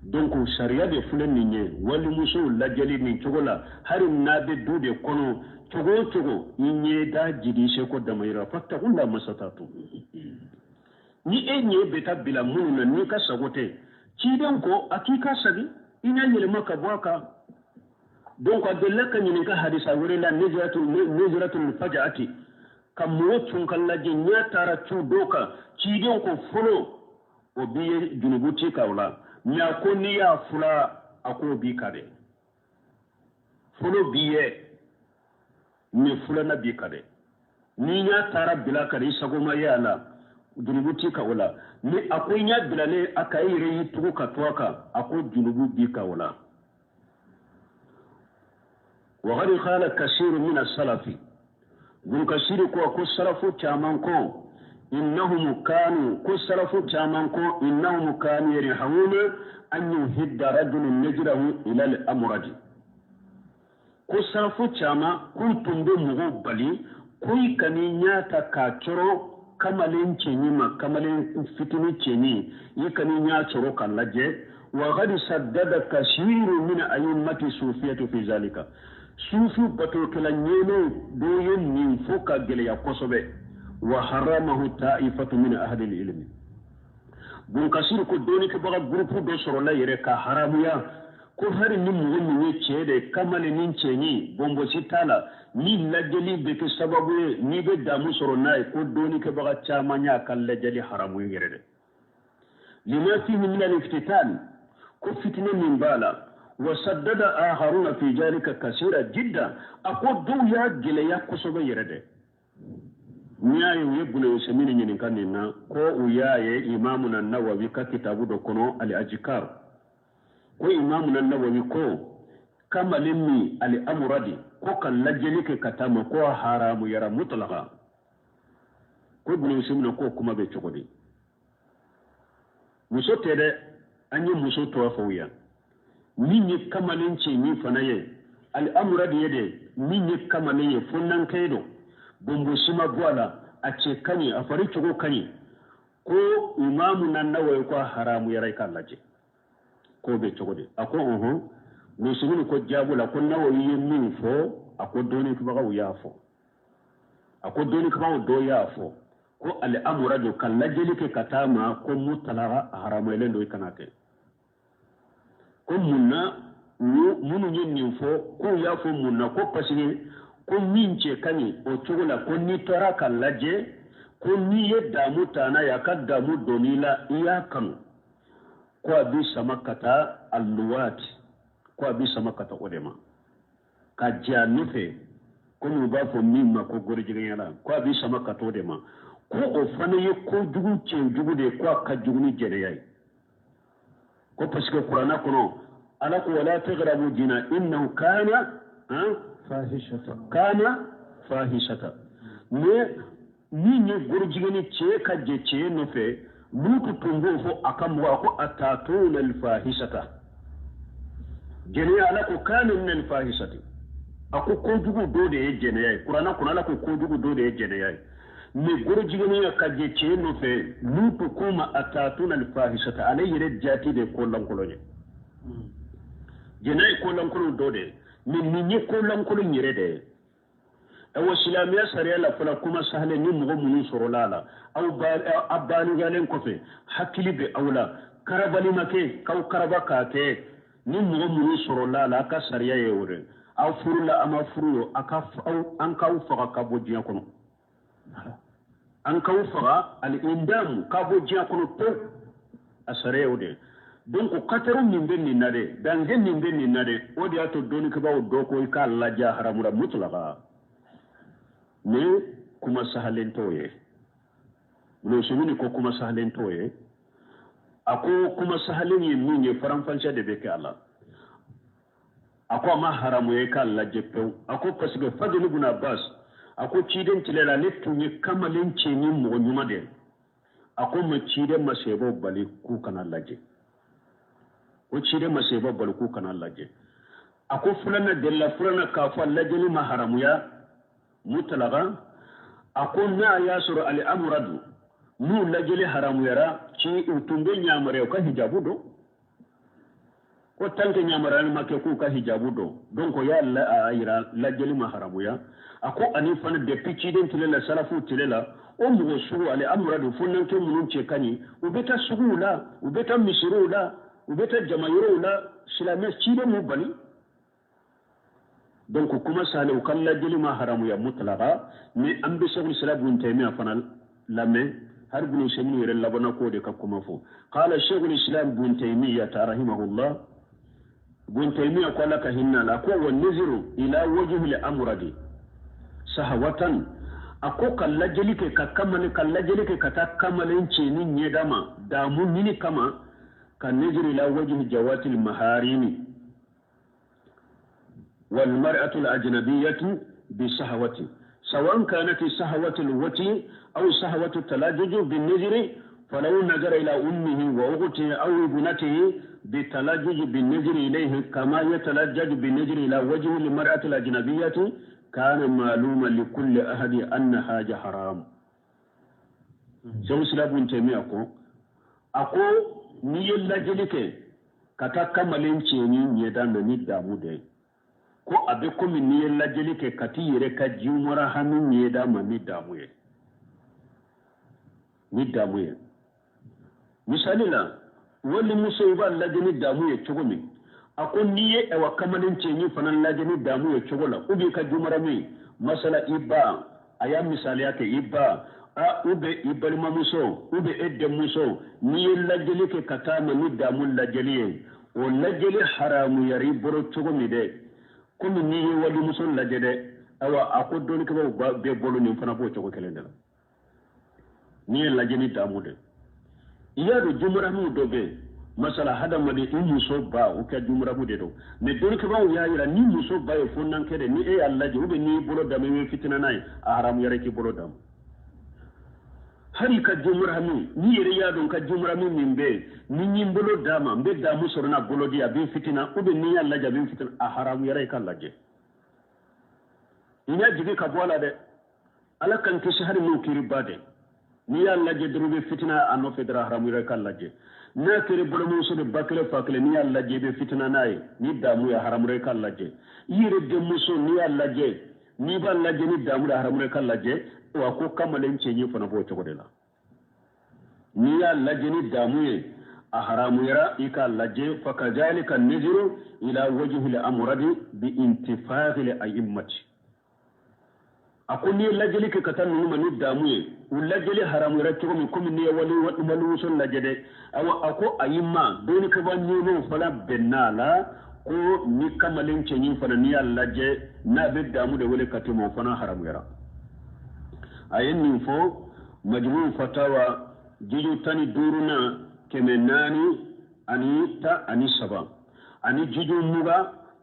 Donc sariya de filɛ nin ye, walimusow lajɛli nin cogo la, hali n'a bɛ du de kɔnɔ, cogo o cogo, i ɲɛda jigi seko damayira, fattaqullaha mastata'tum. Ni e ɲɛ bɛ taa bila minnu na, n'i ka sago tɛ, ciden ko a k'i ka sagi, i ɲɛ yɛlɛma ka bɔ a kan. Donc a delila ka ɲininka hadisa wɛrɛ la, nizratul faja'ati. Ka mɔgɔ cun ka lajɛ ɲɛ taara cu dɔ kan ciden ko fɔlɔ o b'i ye junubu t'i kan o la mais a ko n'i y'a fula a k'o b'i kan dɛ fɔlɔ b'i ye mais filanan b'i kan dɛ n'i ɲɛ taara bila kan i sago ma ye a la junubu t'i kan o la mais a ko i ɲɛ bilalen a kan i yɛrɛ y'i tugu ka to a kan a ko junubu b'i kan o la. وقد قال كثير من السلف بن كثير ko salafu caman ko innahum kanu ko salafu caman ko innahum kanu yarihuna an yuhidda rajulun najrahu ila al-amrad ko salafu caman k'u tun bɛ mɔgɔw bali ko i kan'i ɲɛ ta k'a cɔrɔ kamalen cɛɲi ma kamalen fitinin cɛɲi i kan'i ɲɛ cɔrɔ k'a lajɛ. وقد سدد كثير من أئمة الصوفية في ذلك sufi batokɛla ɲɛnɛw dɔ ye nin fo ka gɛlɛya kosɛbɛ. وحرمه طائفة من أهل العلم Bunkasiri ko dɔnnikɛbaga gurupu dɔ sɔrɔla yɛrɛ ka haramuya ko hari ni mɔgɔ min ye cɛ de kamalennin cɛɲi bɔnbɔsi t'a la ni lajɛli bɛ kɛ sababu ye n'i bɛ damu sɔrɔ n'a ye ko dɔnnikɛbaga caman y'a ka lajɛli haramu yɛrɛ dɛ. لما فيه من الافتتان ko fitinɛ min b'a la. وسدد آخرون في ذلك كثيرا جدا a ko dɔw y'a gɛlɛya kosɛbɛ yɛrɛ dɛ. N'i y'a ye u ye Buna Usɛmini ɲininka nin na ko u y'a ye Imamuna Nawawi ka kitabu dɔ kɔnɔ al-Azkar ko Imamuna Nawawi ko kamalen min al-amuradi ko ka lajɛli kɛ ka taa ma ko haramuyara mutlaka ko Buna Usɛmini ko kuma bɛ cogo di. Muso tɛ dɛ, an ye muso tɔgɔ fɔ yan. Min ye kamalen cɛɲi fana ye al-amuradi ye dɛ, min ye kamalen ye fo nankɛ don bonbosi ma bɔ a la, a cɛ ka ɲi, a fari cogo ka ɲi, ko Imamuna Nawawi ko haramuyara i k'a lajɛ k'o bɛ cogo di. A ko ɔhɔn Muslimini ko jaabu la ko Nawawi ye min fɔ a ko dɔnnikɛbagaw y'a fɔ, a ko dɔnnikɛbagaw dɔw y'a fɔ ko al-amuradu ka lajɛli kɛ ka taa ma ko mutalaga haramuyalen don i kana kɛ. Ko mun na minnu ye nin fɔ k'u y'a fɔ mun na ko parce que ko min cɛ ka ɲi o cogo la ko n'i taara ka lajɛ ko n'i ye damu ta n'a ye a ka damu donn'i la i y'a kanu ko a b'i sama ka taa aluwaati ko a b'i sama ka taa o de ma ka jɛ a nɔfɛ komi u b'a fɔ min ma ko gorijigɛnyala ko a b'i sama ka taa o de ma ko o fana ye kojugu cɛjugu de ye ko a ka jugu ni jɛnɛya ye. Ko parce que kuranna kɔnɔ ala ko wala taqrabu zina innahu kana fahishata kana fahishata mais min ye gorijigɛni cɛ ka jɛ cɛ nɔfɛ Lutu tun b'o fɔ a ka mɔgɔ a ko atatuna alfahishata jɛnɛya ala ko kana min alfahishati a ko kojugu dɔ de ye jɛnɛya ye kuranna kɔnɔ ala ko kojugu dɔ de ye jɛnɛya ye mais gorijigɛniya ka jɛ cɛ nɔfɛ Lutu ko ma atatuna alfahishata ale yɛrɛ jaati de ko lankolon ye jɛnɛya ye ko lankolon dɔ de ye mais nin ye ko lankolon yɛrɛ de ye. Awa silamɛya sariya la fana kuma sahalen ni mɔgɔ minnu sɔrɔla a la aw baligalen kɔfɛ hakili bɛ aw la karabali ma kɛ k'aw karaba k'a kɛ ni mɔgɔ minnu sɔrɔla a la a ka sariya ye o de aw furula a ma furu ye a ka an k'aw faga ka bɔ diɲɛ kɔnɔ an k'aw faga al-indamu ka bɔ diɲɛ kɔnɔ pewu a sariya ye o de ye. Donc kataru min bɛ nin na dɛ dange min bɛ nin na dɛ o de y'a to dɔnnikɛbaaw dɔ ko i k'a lajɛ haramura mutlaka mais kuma sahalen t'o ye. Muslimini ko kuma sahalen t'o ye a ko kuma sahalen ye min ye faranfasiya de bɛ kɛ a la a ko a ma haramu ye k'a lajɛ pewu a ko parce que Fadil ibn Abbas a ko ciden tile la ale tun ye kamalen cɛɲi mɔgɔ ɲuman de ye a ko ma ciden ma sɛbɛw bali k'u kana lajɛ ko ciden ma sɛbɛw bali k'u kana lajɛ a ko filanan delila filanan k'a fɔ lajɛli ma haramuya mutlaka a ko n'a y'a sɔrɔ al-amradu n'u lajɛli haramuyara ci u tun bɛ ɲamaruya u ka hijabu don ko tant que ɲamaruyali ma kɛ k'u ka hijabu don donc o y'a yira lajɛli ma haramuya a ko ani fana depuis ciden tile la salafu tile la o mɔgɔ sugu al-amradu fo nankɛ minnu cɛ ka ɲi u bɛ taa suguw la u bɛ taa misiriw la u bɛ taa jamayɔrɔw la silamɛ ciden m'u bali. Donc kuma sale u ka lajɛli ma haramuya mutlaka, mais an bɛ Sheikhul Islam Ibn Taymiyyah fana lamɛn, har Ibn Usaymin yɛrɛ labanna k'o de ka kuma fɔ. Qala Sheikhul Islam Ibn Taymiyyah rahimahullah, Ibn Taymiyyah ko Ala ka hinɛ la, ko wa niziru ila wajhi al-amradi sahawatan, a ko ka lajɛli kɛ ka kamalen ka lajɛli kɛ ka taa kamalen cɛnin ɲɛda ma damu ɲini kama, ka niziru ila wajhi jawatil maharimi والمرأة الأجنبية بسهوة، سواء كانت سهوة الوتي أو سهوة التلجج بالنذر، فلو نظر إلى أمه وأخته أو ابنته بالتلجج بالنذر إليه كما يتلجج بالنذر إلى وجه المرأة الأجنبية كان معلوما لكل أحد أن حاجة حرام. Sheikhul Islam Ibn Taymiyyah ko a ko n'i ye lajɛli kɛ ka taa kamalen cɛnin ɲɛda na ni damu de ye, ko a bɛ komi n'i ye lajɛli kɛ ka t'i yɛrɛ ka jiwara hami ɲɛda ma ni damu ye, ni damu ye. Misali la, walimuso i b'a lajɛ ni damu ye cogo min, a ko n'i ye ɛwa kamalen cɛnin fana lajɛ ni damu ye cogo la, ou bien i ka jumara min, masala i ba, a y'a misaliya kɛ i ba, a ou bien i balimamuso, ou bien e denmuso, n'i ye lajɛli kɛ ka taa ma ni damu lajɛli ye, o lajɛli haramuyara i bolo cogo min dɛ, komi n'i ye walimuso lajɛ dɛ, ayiwa a ko dɔnnikɛbaaw bɛɛ bolo nin fana b'o cogo kelen de la, n'i ye lajɛ ni damu dɛ. I y'a dɔn jumuramu dɔ bɛ yen, masala hadamaden i muso ba o kɛ jumuramu de don, mais dɔnnikɛbaaw y'a yira ni muso ba ye fo nankɛ dɛ, ni e y'a lajɛ ou bien n'i y'i bolo d'a ma i bɛ fitina n'a ye, a haramuyara i k'i bolo d'a ma. Hali ka jumuramu, n'i yɛrɛ y'a dɔn ka jumuramu min bɛ yen, ni n ye n bolo d'a ma n bɛ damu sɔrɔ n'a bolo di, a bɛ fitina, ou bien n'i y'a lajɛ a bɛ fitina, a haramuyara i ka lajɛ. I y'a jigi ka bɔ a la dɛ, Ala k'an kisi hali n'o kiri ba dɛ, n'i y'a lajɛ dɔrɔn i bɛ fitina a nɔfɛ dɔrɔn, a haramuyara i ka lajɛ. N'a kɛra balimamuso de ba kelen fa kelen, n'i y'a lajɛ i bɛ fitina n'a ye ni damu ye, a haramuyara i ka lajɛ. I yɛrɛ denmuso n'i y'a lajɛ, n'i b'a lajɛ ni damu ye, a haramuyara i ka lajɛ. Wa ko kamalen cɛɲi fana b'o cogo de la, n'i y'a lajɛ ni damu ye, a haramuyara i k'a lajɛ. Fakazalika niziru ila wajhi al-amradi bi intifaqi al-a'immati, a ko n'i ye lajɛli kɛ ka taa ninnu ma ni damu ye, u lajɛli haramuyara cogo min, komi n'i ye walimuso lajɛ dɛ, awa a ko ayi ma dɔnnikɛbaa ɲɛmaw fana bɛnna a la ko ni kamalen cɛɲi fana n'i y'a lajɛ n'a bɛ damu de wele ka tɛmɛ, o fana haramuyara. A ye nin fɔ Majmu Fatawa jiju 15nan 413 ani jiju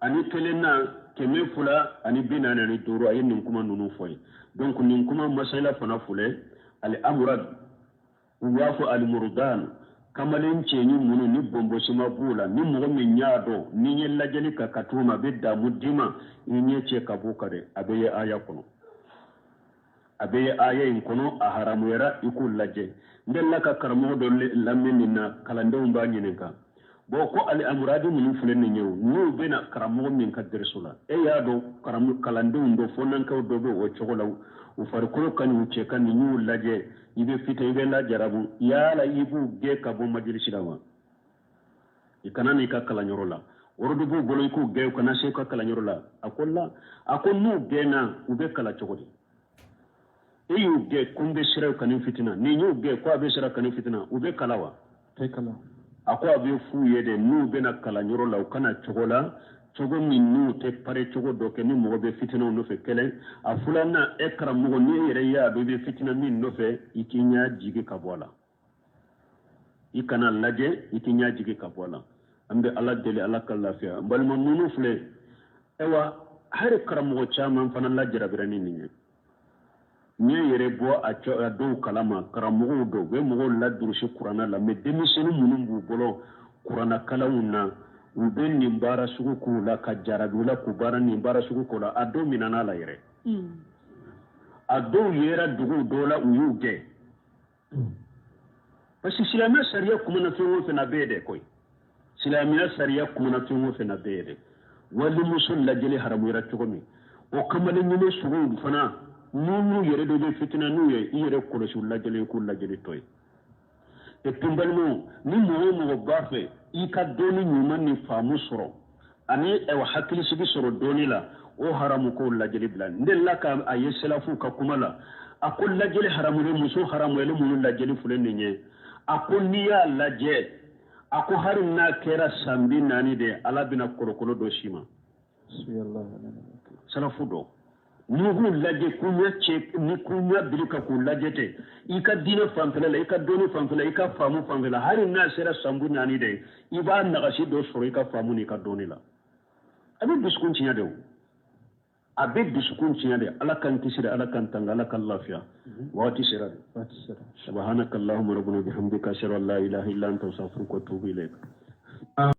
21nan 245, a ye nin kuma ninnu fɔ ye. Donc nin kuma masala fana filɛ, al-amrad, u b'a fɔ al-murdan, kamalen cɛɲi minnu ni bɔnbɔsima b'u la, ni mɔgɔ min y'a dɔn n'i ye lajɛli ka ka t'u ma a bɛ damu d'i ma, i ɲɛ cɛ ka b'u kan dɛ, a bɛ ye aya kɔnɔ, a bɛ ye aya in kɔnɔ, a haramuyara i k'u lajɛ. N delila ka karamɔgɔ dɔ lamɛn nin na, kalandenw b'a ɲininka, bon ko ali amuradi minnu filɛ nin ye o, n'u bɛna karamɔgɔ min ka dɛrɛso la, e y'a dɔn kalandenw dɔ fɔnankɛw dɔ bɛ o cogo la, u farikolo ka ɲi, u cɛ ka ɲi, n'i y'u lajɛ i bɛ fita, i bɛ lajarabu, yala i b'u gɛn ka bɔ majilisi la wa? I kana n'i ka kalanyɔrɔ la, ordre b'u bolo i k'u gɛn u kana se i ka kalanyɔrɔ la. A ko la, a ko n'u gɛnna u bɛ kalan cogo di? E y'u gɛn ko n bɛ siran ka nin fitina, ni y'u gɛn ko a bɛ siran ka nin fitina, u bɛ kalan wa? Tɛ kalan. A ko a bɛ f'u ye de, n'u bɛna kalanyɔrɔ la, u kana cogo la cogo min n'u tɛ pare cogo dɔ kɛ ni mɔgɔ bɛ fitinaw nɔfɛ. Kelen a filanan, e karamɔgɔ, n'i yɛrɛ y'a dɔn i bɛ fitina min nɔfɛ, i k'i ɲɛ jigi ka bɔ a la, i kana lajɛ, i k'i ɲɛ jigi ka bɔ a la. An bɛ Ala deli, Ala ka lafiya. N balima ninnu filɛ, ayiwa hali karamɔgɔ caman fana lajarabira ni nin ye. N ye yɛrɛ bɔ a dɔw kalama, karamɔgɔw dɔw u bɛ mɔgɔw ladurusi kuranna la, mais denmisɛnnin minnu b'u bolo kuranna kalanw na, u bɛ nin baara sugu k'u la ka jarabi u la k'u baara nin baara sugu k'u la. A dɔw minɛna la yɛrɛ, a dɔw yera dugu dɔw la, u y'u gɛn, parce que silamɛya sariya kumana fɛn o fɛn na, bɛɛ dɛ koyi, silamɛya sariya kumana fɛn o fɛn na, bɛɛ dɛ. Walimuso lajɛli haramuyara cogo min, o kamalen ɲini suguw fana n'u yɛrɛ dɔ bɛ fitina n'u ye, i yɛrɛ kɔlɔsi u lajɛli k'u lajɛli tɔ ye. Et puis n balimaw, ni mɔgɔ o mɔgɔ b'a fɛ i ka dɔnni ɲuman ni faamu sɔrɔ ani ayiwa hakilisigi sɔrɔ dɔnni la, O haramu ko lajɛli bila. N delila ka a ye sɛlafuw ka kuma la, a ko lajɛli haramuyalen, muso haramuyalen minnu lajɛli filɛ nin ye, a ko n'i y'a lajɛ, a ko hali n'a kɛra san 40 de ye, Ala bɛna kolokolo dɔ s'i ma. Salafu dɔ n'i k'u lajɛ k'u ɲɛ cɛ ni k'u ɲɛ biri ka k'u lajɛ tɛ, i ka diinɛ fanfɛla la, i ka dɔnni fanfɛla, i ka faamu fanfɛla, hali n'a sera san 40 de, i b'a nagasi dɔ sɔrɔ i ka faamu n'i ka dɔnni la. A bɛ dusukun tiɲɛ de, o a bɛ dusukun tiɲɛ de. Ala k'an kisi de, Ala k'an tanga, Ala k'an lafiya. Waati sera de. Subhanaka allahumma rabbana bihamdika, ashhadu an la ilaha illa anta, astaghfiruka wa atubu ilayk.